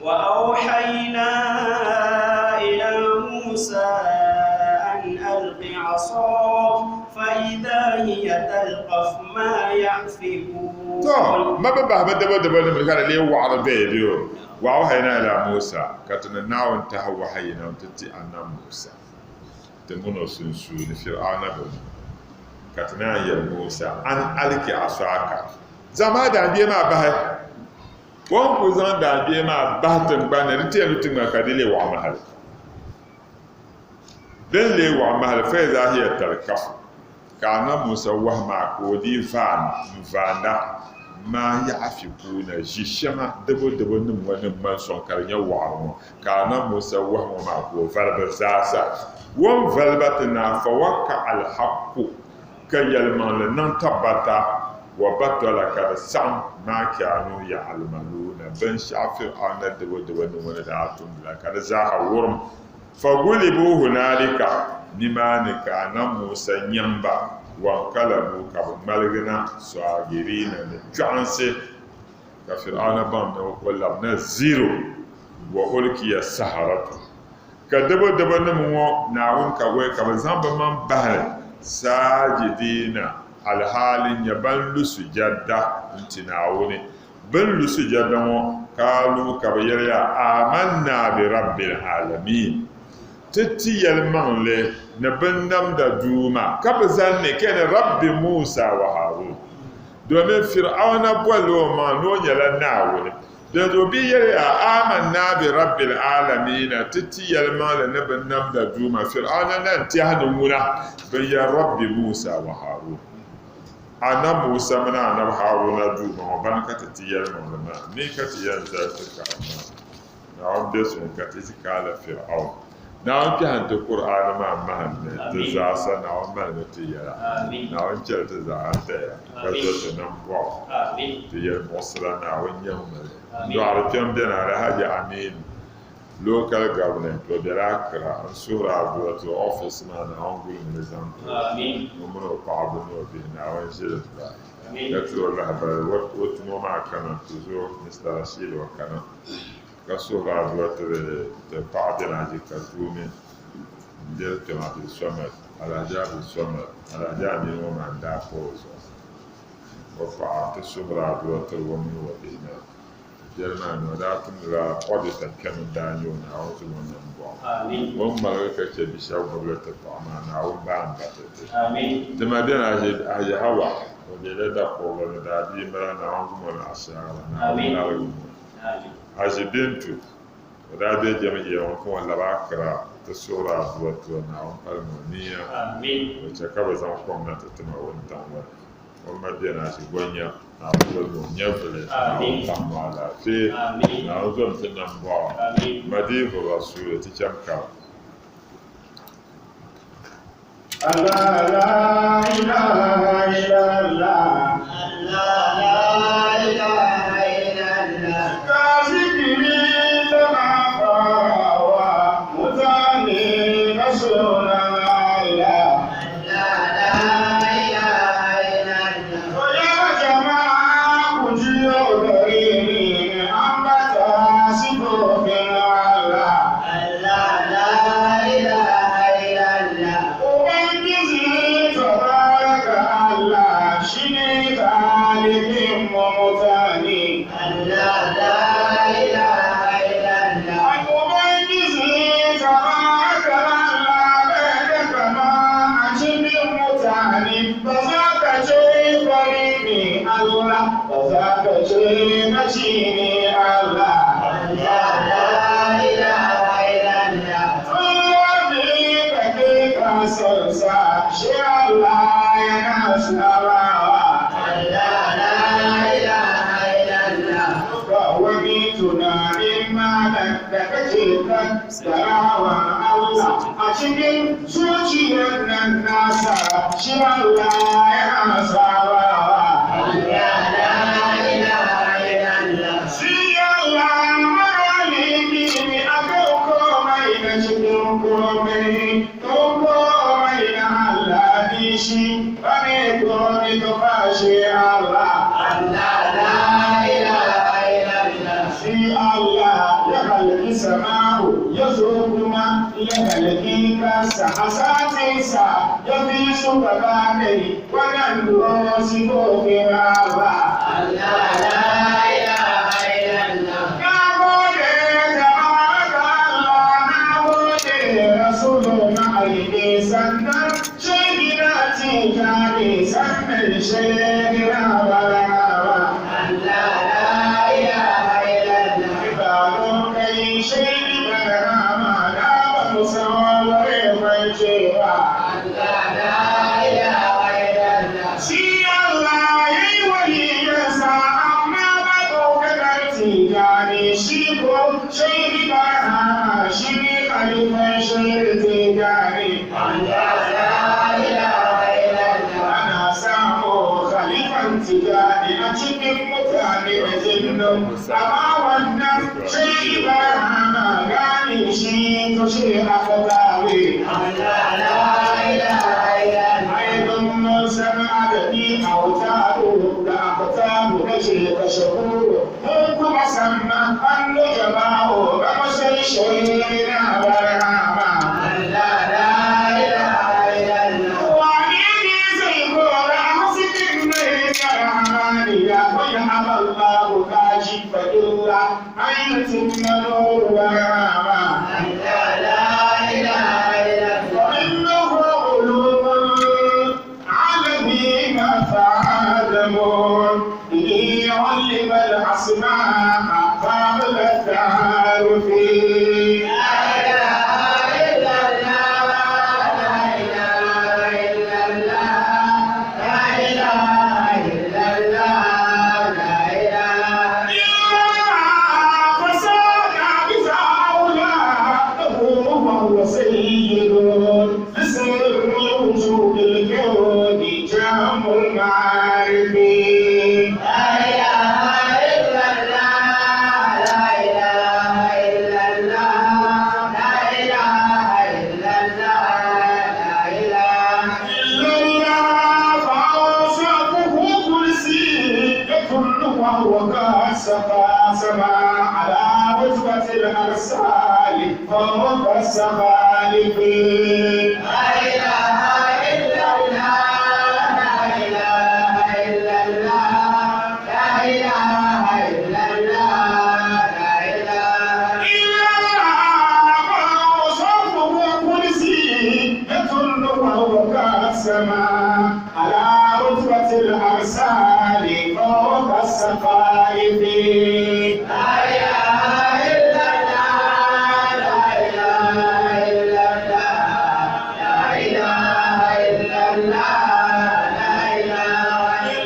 Wa awhayna ila Musa an alqi asak fa idha hiya talqaf ma yafikun. To, ma bɛ bahi bɛ dabo dabo nim ka di lee waɣiri bee bɛ o. Wa awhayna ila Musa ka ti ni Naawuni tahi wahayi na nti ti Annabi Musa. Ti mini o sunsuuni, Fir'auna bi mi. Ka ti naan yɛli Musa, An alki asaaka, zaŋm a daangbee maa bahi. O ni kul zaŋ daangbee maa bahi tiŋgbani ni, di ti yɛn lu tiŋgbani ka di leei waɣ mahali. Di ni leei waɣ mahali, fa izaa hiya talkafu, Ka Annabi Musa wahi maa ka o dii vaana n-vaanda maa yaɣifikuuna ʒi shɛŋa dabodabo nim ŋɔ ni ŋmani sɔŋ ka di nyɛ waɣiri ŋɔ. Ka Annabi Musa wahi ŋɔ maa ka o vali bɛ zaasa. O ni vali ba ti naai fawakka alhaqqu ka yɛlimaŋli niŋ tabbata wa batala ka di saɣim maa kaanu ya'almaluuna binshɛɣu Fir'auna dabodabo nim ŋɔ ni daa tumdila ka di zaaha wurim. Fagulibu hunaalika, nimaani ka Annabi Musa nyaŋ ba, wankalabu, ka bɛ ŋmaligi na, saagiriina, ni chɔɣinsi, ka Fir'auna baŋ ni o labi na zero, wa ulkiya saharatu, ka dabodabonima ŋɔ Naawuni ka wai ka bɛ zaŋ bɛ maŋ bahi saajidiina, alhaali n-nyɛ ban lu sujadda n-ti Naawuni. Bɛ ni lu sujada ŋɔ, kaalu, ka bɛ yɛli ya, Aamanna bi Rabbil aalamiin. Ti ti yɛlimaŋli ni binnamda Duuma, ka bɛ zani ni ka yɛli Rabbi Musa wa Harun. Domin Fir'auna bolila o maŋa ni o nyɛla Naawuni. Dinzuɣu bɛ yɛli ya, Aamanna bi Rabbil aalamiina. Ti ti yɛlimaŋli ni binnamda Duuma. Fir'auna na n-tɛhi ni ŋuna bɛ yɛli Rabbi Musa wa Harun. Annabi Musa mini Annabi Haruna Duuma ŋɔ bani ka ti ti yɛlimaŋli maa ni ka ti yɛn zali ti karim maa. Naawuni be suŋ ka ti ti kaala Fir'aun. Naawuni kpɛhi n-ti Kur'aani maa mahim ni ti zaasa Naawuni malimi ti yɛla. Naawuni chɛli ti zaa n-taya ka zo ti nambɔɣu. Ti yɛlimuɣisira Naawuni nyaŋmi li. Dɔɣiri kpɛm beni Alhaji Aminu. Local government o bela Accra n suhiri adua ti office maa Naawuni gulimi li zaŋ ti o o mini o paɣaba ni o bihi Naawuni ʒili ba ka ti o lahabali o tumo maa kana ti zo Mister Rashid o kana ka suhiri adua tiri ti paɣa beni Haji Katuumi n diri kpɛm Abdulsamad Alhaji Abdulsamad Alhaji Aminu ŋɔ maa n daa pa o zuɣu o paɣa ti suhiri adua tiri o mini o bihi maa. Biɛli maa ni o daa tumdila auditor kpɛm n-daa nyɛ o Naawuni zom o nambɔɣu. O ni ŋmaligi ka chɛ bi shɛba gbubila ti paɣa maa, Naawuni baai m-ba ti ti. Ti ma beni Ahiya Hawa, o bela dakurili ni daa bia m-bala Naawuni zom o ni ashaara, Naawuni larigi o. Aʒi Bintu, o daa be jɛmi'iya ŋɔ ka ŋɔ labi Accra ti suhiri adua ti o Naawuni palimi o nia, o chɛ ka bɛ zaŋ kom na ti ti ma wuntaŋ ŋɔ ni. O ma beni Ashigonya, Naawuni woligi o nyɛvili, Naawuni paɣim o alaafee, Naawuni zom ti nambɔɣu, Madiihu Rasuuli ti cham kara. Allah la ilaha illallah. Allah la ilaha illallah. Ka zikiri tana farawa mutane da sunan Allah. Allah la ilaha illallah. To ya jama'a ku jiyo gare ni ambata sifofin Allah. Allah la ilaha illallah. Ubangiji tabaraka Allah shine khaliqin mu mutane. Allah la ilaha illallah. Ubangiji tabaraka Allah bai da kama a cikin mutane ba za ka ce fari ne Allah ba za ka ce maci ne Allah. Allah la ilaha illallah. Wanda kake kasarsa shi Allah yana sabawa. Allah la ilaha illallah. Ba wani tunanin malam da kake tattarawa Allah a cikin zuciyar nan nasa shi Allah yana sabawa. Allah la ilaha illallah. Shi Allah maliki ne akan komai na cikin komai, to komai na Allah ne shi, ba ne komai to fashe Allah. Allah la ilaha illallah. Shi Allah ya halki sama'u ya zo kuma ya halki kansa a satinsa ya fi su gaba ɗai wannan sifofin Allah. Allah la ilaha illallah. Na gode tabaraka Allah, na gode Rasulu ma'aiki sannan shegina tijani sannan shegina barawa. Allah la ilaha illallah. Ibadun kai shegi barama na ba mu san wani mai cewa. Allah la ilaha illallah. Shi Allah ya yi waliyansa amma ba ɗaukakar tijani shi ko shegi barama shi ne kalifan shegi tijani. Allah la ilaha illallah. Ana samun khalifan tijani a cikin mutane da jinnu amma wannan shi ba hana gane shi to shi aka zabe. Allah la ilaha illallah. Ai don mun san adadi a wutaru da aka tamu na ce ka shakuru mun kuma san ma hannu jama'u ga masai shi na barhama. Allah la ilaha illallah. Wane ne zai kora hasken mai karhaniya wai aballahu kashi fa illa ayatin nuru wa rama. Allah la ilaha illallah. Wa innahu ulumul alamin fa'alamun bihi 'allima al-asma'a qabla ta'arufi. La ilaha illallah. La ilaha illallah. La ilaha illallah. La ilaha. المعارفين La ilaha illallah. La ilaha illallah. La ilaha illallah. La ilaha. إلا الله فأوصافه كرسي يكل وهو كالسقا سما على رتبة الأرسال فوق السخالف. La ilaha illallah. La ilaha illallah. La ilaha illallah. La ilaha. إلا الله فأوصافه كرسي يكل وهو كالسما على رتبة الأرسال فوق السقائف. La ilaha illallah. La ilaha illallah. La ilaha illallah. La ilaha.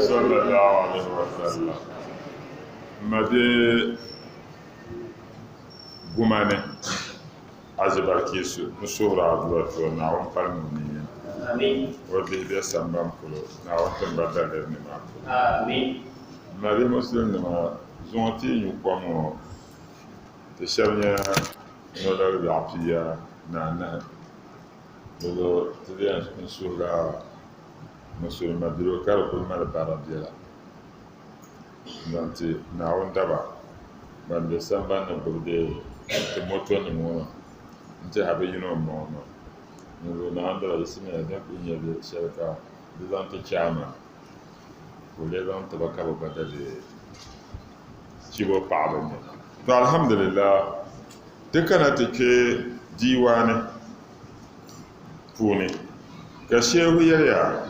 Sallallahu alaihi wasallam. Ma bɛ gumani azibarkisu n suhuri adua ti o Naawuni kpalim o niya. O bihi bɛ sambani polo Naawuni timba daliri ni maa polo. Ma bɛ musulinima zuŋɔ ti yi nyu kom ŋɔ ti shɛba nya nolali biɛɣu pia ni anahi. Di zuɣu ti yɛn suhila musulima diro ka di kuli mali bara biɛla n-zaŋ ti Naawuni daba ban be sambani ni gbubi deei ti motonima ŋɔ maa n-tɛha bɛ yino m-bɔŋɔ maa. Dinzuɣu Naawuni daba yiɣisimiya din kuli nyɛ shɛli ka di zaŋ ti chaama ka o lee zaŋ ti ba ka bɛ gba da deei chibo paɣibu ni. To alhamdulillah ti kana ti kpe diiwaani puuni ka Shehu yɛliya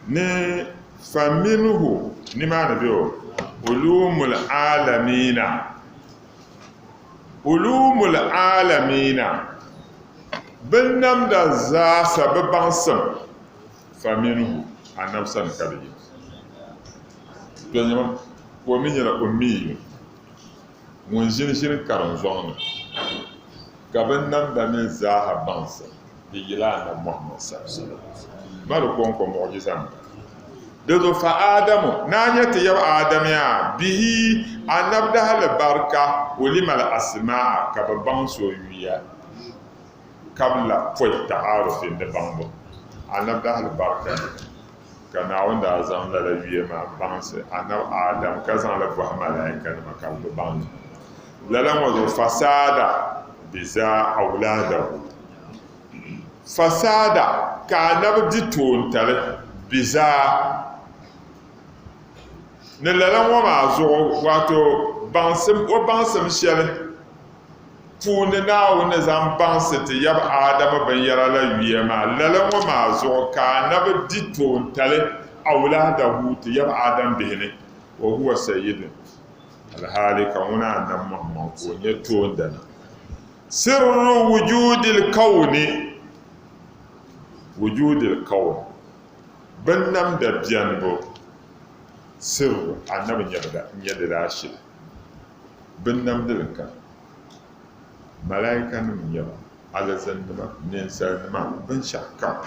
ni faminhu nimaani be o ulumul aalamiina ulumul aalamiina binnamda zaasa bi baŋsim faminhu anabi sani ka di yi to nyama ka o mi nyɛla ummiyu ŋun ʒini ʒini karinzɔŋ ni ka binnamda mi zaaha baŋsim di yila anabi Muhammad sallallahu alaihi wasallam ma di kɔŋko muɣjiza m-bala. Di zuɣu fa Adamu, naa nyɛ ti yab Adam yaa, bihi, anabi dahali barika, ulima al-asmaa, ka bɛ baŋsi o yuya kabila pɔi ta'arufin di baŋbu. Anabi dahali barika ni ka Naawuni daa zaŋ lala yuya maa baŋsi anabi Adam ka zaŋ li bɔhi malaikanima ka bɛ bi baŋ li. Lala ŋɔ zuɣu fasaada bizaa awlaadahu. Fasaada ka anabi di toontali bizaa. Ni lala ŋɔ maa zuɣu wato baŋsim o baŋsim shɛli puuni Naawuni ni zaŋ baŋsi ti yab Adama binyɛra la yuya maa, lala ŋɔ maa zuɣu ka anabi di toontali awlaadahu ti yab Adam bihi ni, wa huwa sayyidun. Alhaali ka ŋuna Annabi Muhammad ka o nyɛ toondana. Sirru wujudil kawni, wujudil kawni, binnamda bɛnibu sirru, Annabi nyɛ di daa shili. Binnamdili n-kani. Malaaikanim n-nyɛ ba, alizannima, ninsalinima, binshɛɣu kam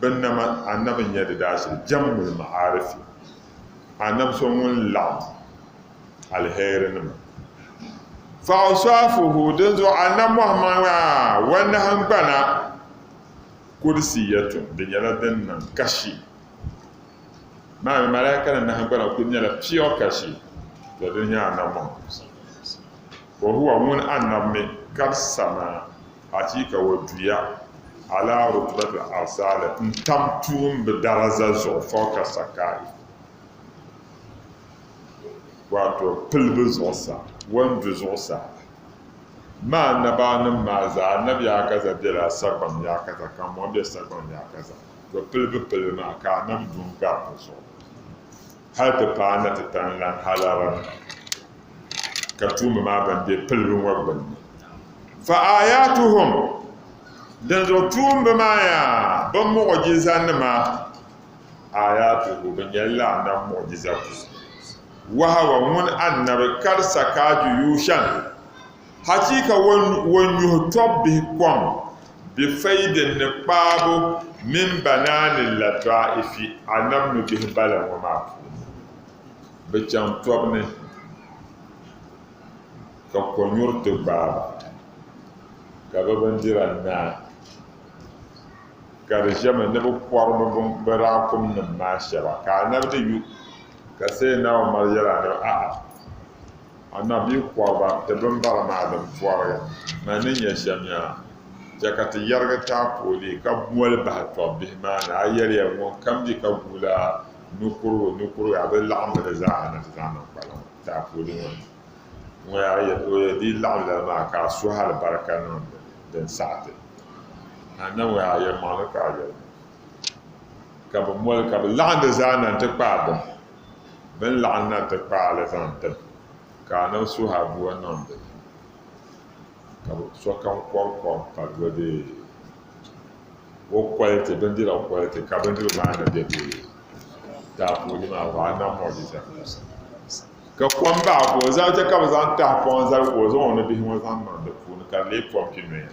binnama Annabi nyɛ di daa shili, jammul ma'arifi. Annabi so ŋun laɣim aliherinima. Fa'awsaafuhu, dinzuɣu Annabi Muhammad maa wa nahingbana kudsiyatun, di nyɛla din niŋ kashi. Maa mi malaika ni nahingbana kuli nyɛla pure kashi, to dini nyɛ Annabi Muhammad. Wa huwa ŋun Annabi mi kad sama, achiika o duya ala rutbatil arsali n-tam tuumbi daraza zuɣu fawka sakai, wato pilibu zuɣusaa, o ni du zuɣusaa maa anabaanim maa zaa, anabi yaakaza bela sagbaŋ yaakaza, ka ŋɔ be sagbaŋ yaakaza, to pilibu pilibu maa ka anabi du n-gari di zuɣu hal ti paai na ti tan lan halara ni, ka tuumba maa bɛn be pilibu ŋɔ gbinni. Fa aayatuhum, dinzuɣu tuumba maa yaa bɛ muɣujizanima, aayatuhu, bɛ nyɛlila anabi muɣujiza puuni. Wahawa ŋun anabi kar sakaa juyushan, hachiika o nyuhi tɔbbihi kom bi faydin ni kpaabu min banaani lataa'ifi anabi nubihi bala ŋɔ maa puuni. Bɛ chaŋ tɔbu ni ka konyuri ti gbaai ba, ka bɛ bindira naai, ka di ʒɛmi ni bɛ kɔri bɛ raakumnim maa shɛba, ka anabi di yu, ka Sayyidina Umar yɛli anabi, A'a, anabi yi kɔri ba, ti bimbara maa din pɔriga, man ni nya shɛm yaa, chɛ ka ti yɛrigi taapooli ka moli bahi tɔbbihi maa ni, a yɛliya, Ŋunkam di ka guui a nukurigu, nukurigu, a bi laɣim li zaa na ti zaŋ niŋ kpalaŋ taapooli ŋɔ ni. Ŋɔ yaa yɛli o yɛli di yi laɣim lala maa ka a suhi alibarika niŋ di ni din saɣi ti. Annabi ŋɔ yaa yɛlimaŋli ka a yɛli ma. Ka bɛ moli ka bɛ laɣim di zaa na nti kpaai bini. Bɛ ni laɣim na ti kpaai li zaŋ tim, ka anabi suhi adua niŋ di ni, ka sokam kɔri kom pa do di o quality, bindira quality, ka bindirigu maa na be bɛ taapooli maa zuɣu, anabi mu'jiza. Ka kom baɣi ka o zaŋ chɛ ka bɛ zaŋ tahapɔŋ zali ka o zaŋ o nubihi ŋɔ zaŋ niŋ di puuni ka di leei pɔmpi noya.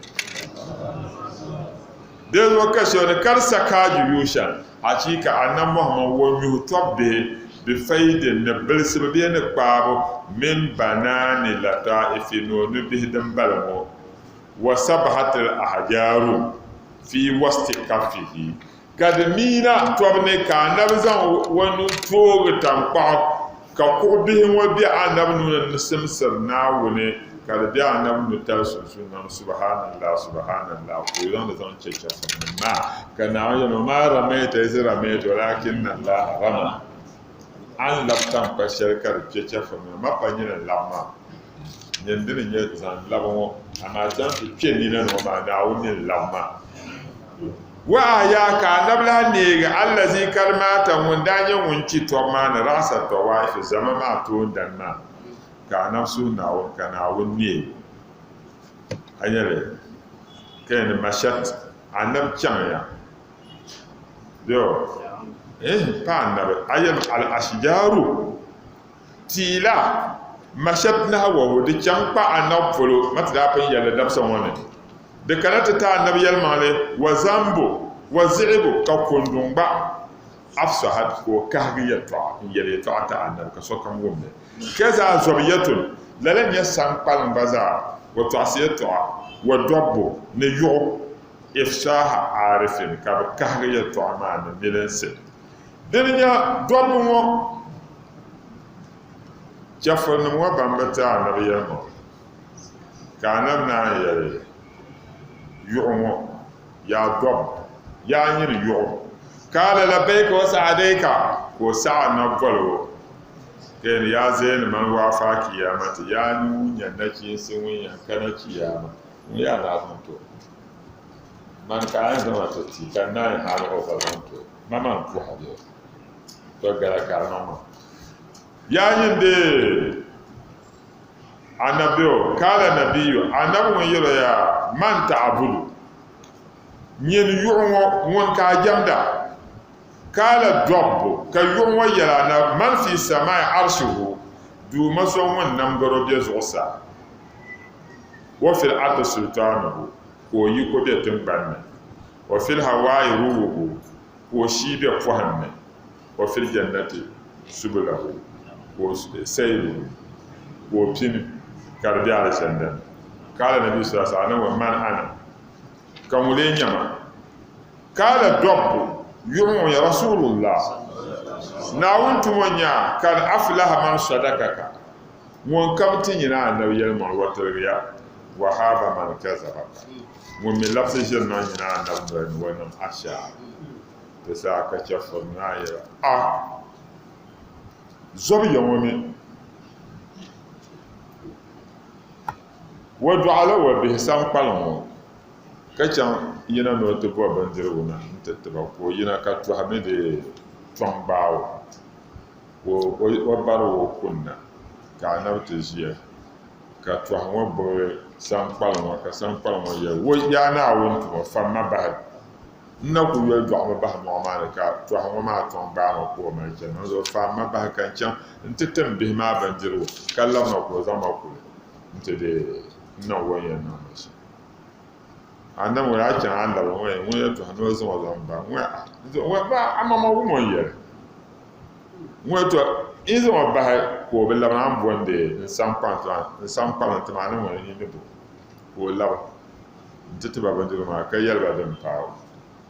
Dinzuɣu ka shɛba ni kari sakaaju yuushan, achiika Annabi Muhammad o nyuhi tɔb bihi bi faydin ni bilisibu bee ni kpaabu min banaani lataa'ifi ni o nubihi din bala ŋɔ, wa sabahatil ahjaaru fi wasti kaffihi, ka di miina tɔbu ni ka Annabi zaŋ o nuu toogi taŋkpaɣu ka kuɣ bihi ŋɔ be Annabi nuu ni n-simsiri Naawuni ka di be Annabi nutali sunsuuni niŋdi Subhaanallah, Subhaanallah ka o zaŋ li zaŋ che chɛfurinim maa ka Naawuni yɛli ma, Maa ramaita iz ramaita walakinna Allaha rama. A ni labi taŋkpa shɛli ka di kpe chɛfurinim ma pa nyini n-labi maa. Nyini dini n-nyɛ zaŋ labi ŋɔ, amaa chaŋ ti kpe nina ni ŋɔ maa Naawuni mi n-labi maa. Wa ahyaa ka Anabi lahi neegi allazi kad maata ŋun daa nyɛ ŋun kpi tɔbu maa ni ra'sa tawaifi zama maa toondani maa ka Anabi suhi Naawuni ka Naawuni neegi o. A nya li ka yɛn ni mashat Anabi chaŋya bɛ o eh pa Anabi a yɛlimi al ashjaru tiila mashat nahwahu di chaŋ kpa Anabi polo ma ti daa pun yɛlli dabisa ŋɔ ni. Di kana ti ti Annabi yɛlimaŋli, wa zambu, wa ziɣibu, ka kunduŋ gba afsahat, ka o kahigi yɛltɔɣa n-yɛli yɛltɔɣa ti Annabi ka sokam wum li. Kɛzaa zɔbiyatun, lala n-nyɛ saŋkpaliŋ gba zaa, wa tɔɣisi yɛltɔɣa, wa dɔbbu, ni yuɣu, ifsaha aarifin, ka bɛ kahigi yɛltɔɣa maa ni milinsi. Dini n-nyɛ dɔbbu ŋɔ, chɛfurinim ŋɔ ban bi ti Annabi yɛlimaŋli. Ka Anabi naan yɛli, Yuɣu ŋɔ, yaa dɔb, yaa nyini yuɣu. Kaala labbaika wa sa'adaika, ka o saɣi Anabi boli o, ka yɛli, Yaa zeeni man waafaa kiyamati, yaa ni ŋun nya nachiinsi ŋun yɛn kana chiyaama, ŋun yaa ni a zaŋ ti o. Mani ka a yɛn zaŋ ma ti ti, ka n naan yi haali o gba zaŋ ti o. Ma maa n-puhi a bee? Tɔ gala ka a niŋ ma. Yaa nyini dee! Annabiyu, kaala nabiyyu, Annabi ŋun yɛl o yaa, Man ta'abudu? Nyin yuɣu ŋɔ, ŋuni ka a jɛmda? Kaala dɔbbu, ka yuɣu ŋɔ yɛl Annabi, Man fi samai arshihu, Duuma so ŋun nam garo be zuɣusaa, wa fil ardi sultaanuhu, ka o yiko be tiŋgbani ni, wa fil hawaayi ruwuhu, ka o shii be pɔhim ni. wa fil jannati subulahu ka o sayluhu ka o pini ka di be alizanda ni. Kaala Nabiyu sallallahu alaihi wasallam man ana ka ŋun lee nyɛ ma? Kaala dɔbbu yuɣu ŋɔ ya Rasulullah Naawuni tumo nya kad aflaha man sadakaka ŋun kam ti nyini Annabi yɛlimaŋli wa tiligiya wa haaba man kazabaka ŋun mi labisi ʒiri niŋ nyini Annabi noli ni wa niŋ ashaara. Di saha ka chɛfuri naa yɛli, A zɔbu ya ŋɔ mi, o dɔɣila o bihi saŋkpaliŋ ŋɔ, ka chaŋ yina ni o ti bo bindirigu na nti ti ba, ka o yina ka tɔhi mi di tɔŋ gbaai o, ka o bari o kunna, ka anabi ti ʒiya, ka tɔhi ŋɔ gbubi saŋkpaliŋ ŋɔ, ka saŋkpaliŋ ŋɔ yɛli, Wo yaa Naawuni tumo, fam ma bahi. N na kul yoli dɔɣimi bahi mɔɣu maa ni, ka tɔhi ŋɔ maa tɔŋ gbaai ma ka o mali chani. Dinzuɣu faam ma bahi ka n chaŋ nti tim bihi maa bindirigu, ka labina ka o zaŋ ma kuli nti di n-niŋ o ni yɛn niŋ ma shɛm. Annabi ŋɔ daa chaŋ a ni labi ŋɔ yɛn ŋun yɛn tɔhi ni o zaŋ o zaŋ ba ŋɔ a maŋmaŋ wum o ni yɛli ŋɔ tɔ n zaŋ o bahi ka o bi labina a ni bondi n saŋkpaliŋ ti ma a ni ŋɔ ni ni bo ka o labi. N-ti ti ba bindirigu maa, ka yɛli ba din paai o,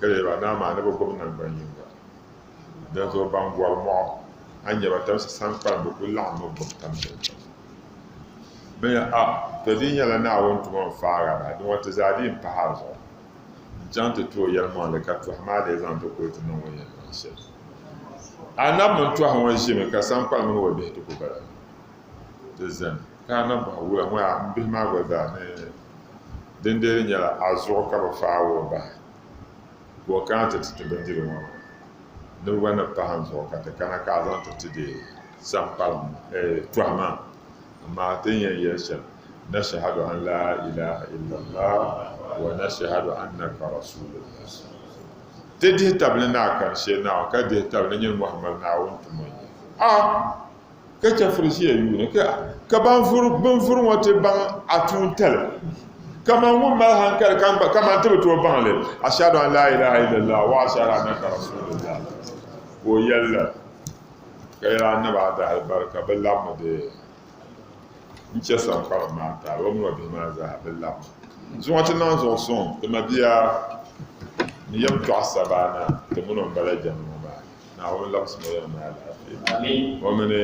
ka yɛli ba, Naa maa ni bi gbubi naŋgban yiŋga. Dinzuɣu ban gɔri mɔɣu, a ni nya ba tamsi saŋkpalim, bɛ kul laɣimmi gbubi tam shɛlikam. Bɛ ni a, tɔ di yi nyɛla Naawuni tuma n-faag a bahi, diŋɔ ti zaa dii m-pahi a zuɣu n-chaŋ ti ti o yɛlimaŋli, ka tɔhi maa lee zaŋ ti kuli ti niŋ o ni yɛn niŋ shɛli. Anabi mini tɔhi ŋɔ ʒimi ka saŋkpalim mini o bihi ti ku bala ti zani, ka anabi bɔhi, Wula ŋɔ yaa, m bihi maa gba zaa ni Dindali nyɛla a zuɣu ka bɛ faag o bahi, ka o kana ti ti ti bindirigu ŋɔ maa. Ni bɛ gba ni pahi n zuɣu ka ti kana ka a zaŋ ti ti deei. saŋkpaliŋ tɔhi maa. Amaa ti ni yɛn yɛli shɛm, Nashhadu an laa ilaaha illallah wa nashhadu annaka rasuulullah. Ti dihi tabili ni a kani shee Naawuni ka dihi tabili ni nyini Muhammad Naawuni tumo n-nyɛ a. Ka chɛfuri ʒiya yuuni ka ka ban vuri bin vuri ŋɔ ti baŋ a tuuntali kaman ŋun mali hankali ka gba kaman ti bi tooi baŋ li ashhadu an laa ilaaha illallah wa ashhadu annaka rasulullah ka o yɛli la ka yɛli annabi a daa alibarika bi labimi bee n chɛ saŋkpaliŋ maa taali o mini o bihi maa zaa bi labimi zuŋɔ ti niŋ zuɣu suŋ ti mabia ni yɛm tɔɣu sabaana ti mini o m-bala jɛmli ŋɔ maa ni. Naawuni labisimi o yɛm ni alaafee. O mini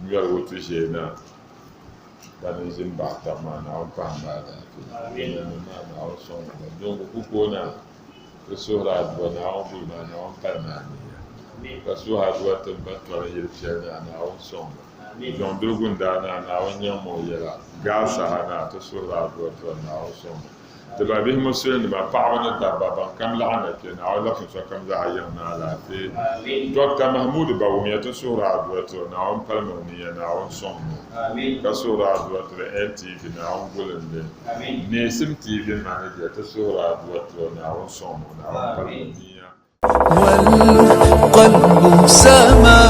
nyɔrigu tu ʒee na ban ʒi m-baɣi taba maa, Naawuni pahim ba alaafee. Nanim maa, Naawuni sɔŋ ba. Biɛhigu ku ka o na ti suhiri adua, Naawuni guli ba, Naawuni pali ma aniya. Ka suhi adua ti ba tɔri yili piɛli na, Naawuni sɔŋ ba. Jɔŋdirigu n-daa na, Naawuni nyaŋ ma o yɛla. Gaa saha na, ti suhiri adua ti ba, Naawuni sɔŋ ba. Ti ba bihi Musulinima, paɣaba ni dabba, ban kam laɣim na kpe, Naawuni labisi sokam zaa yiŋ ni alaafee. Doctor Mahmood Bawumia ti suhiri adua tiri Naawuni palimi o niya, Naawuni sɔŋmi o, ka suhiri adua tiri NTV, Naawuni gulindi, Neesim TV manager ti suhiri adua tiri o, Naawuni sɔŋmi o, Naawuni palimi o niya. والقلب سما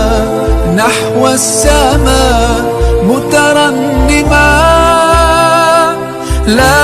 نحو السماء مترنما لا.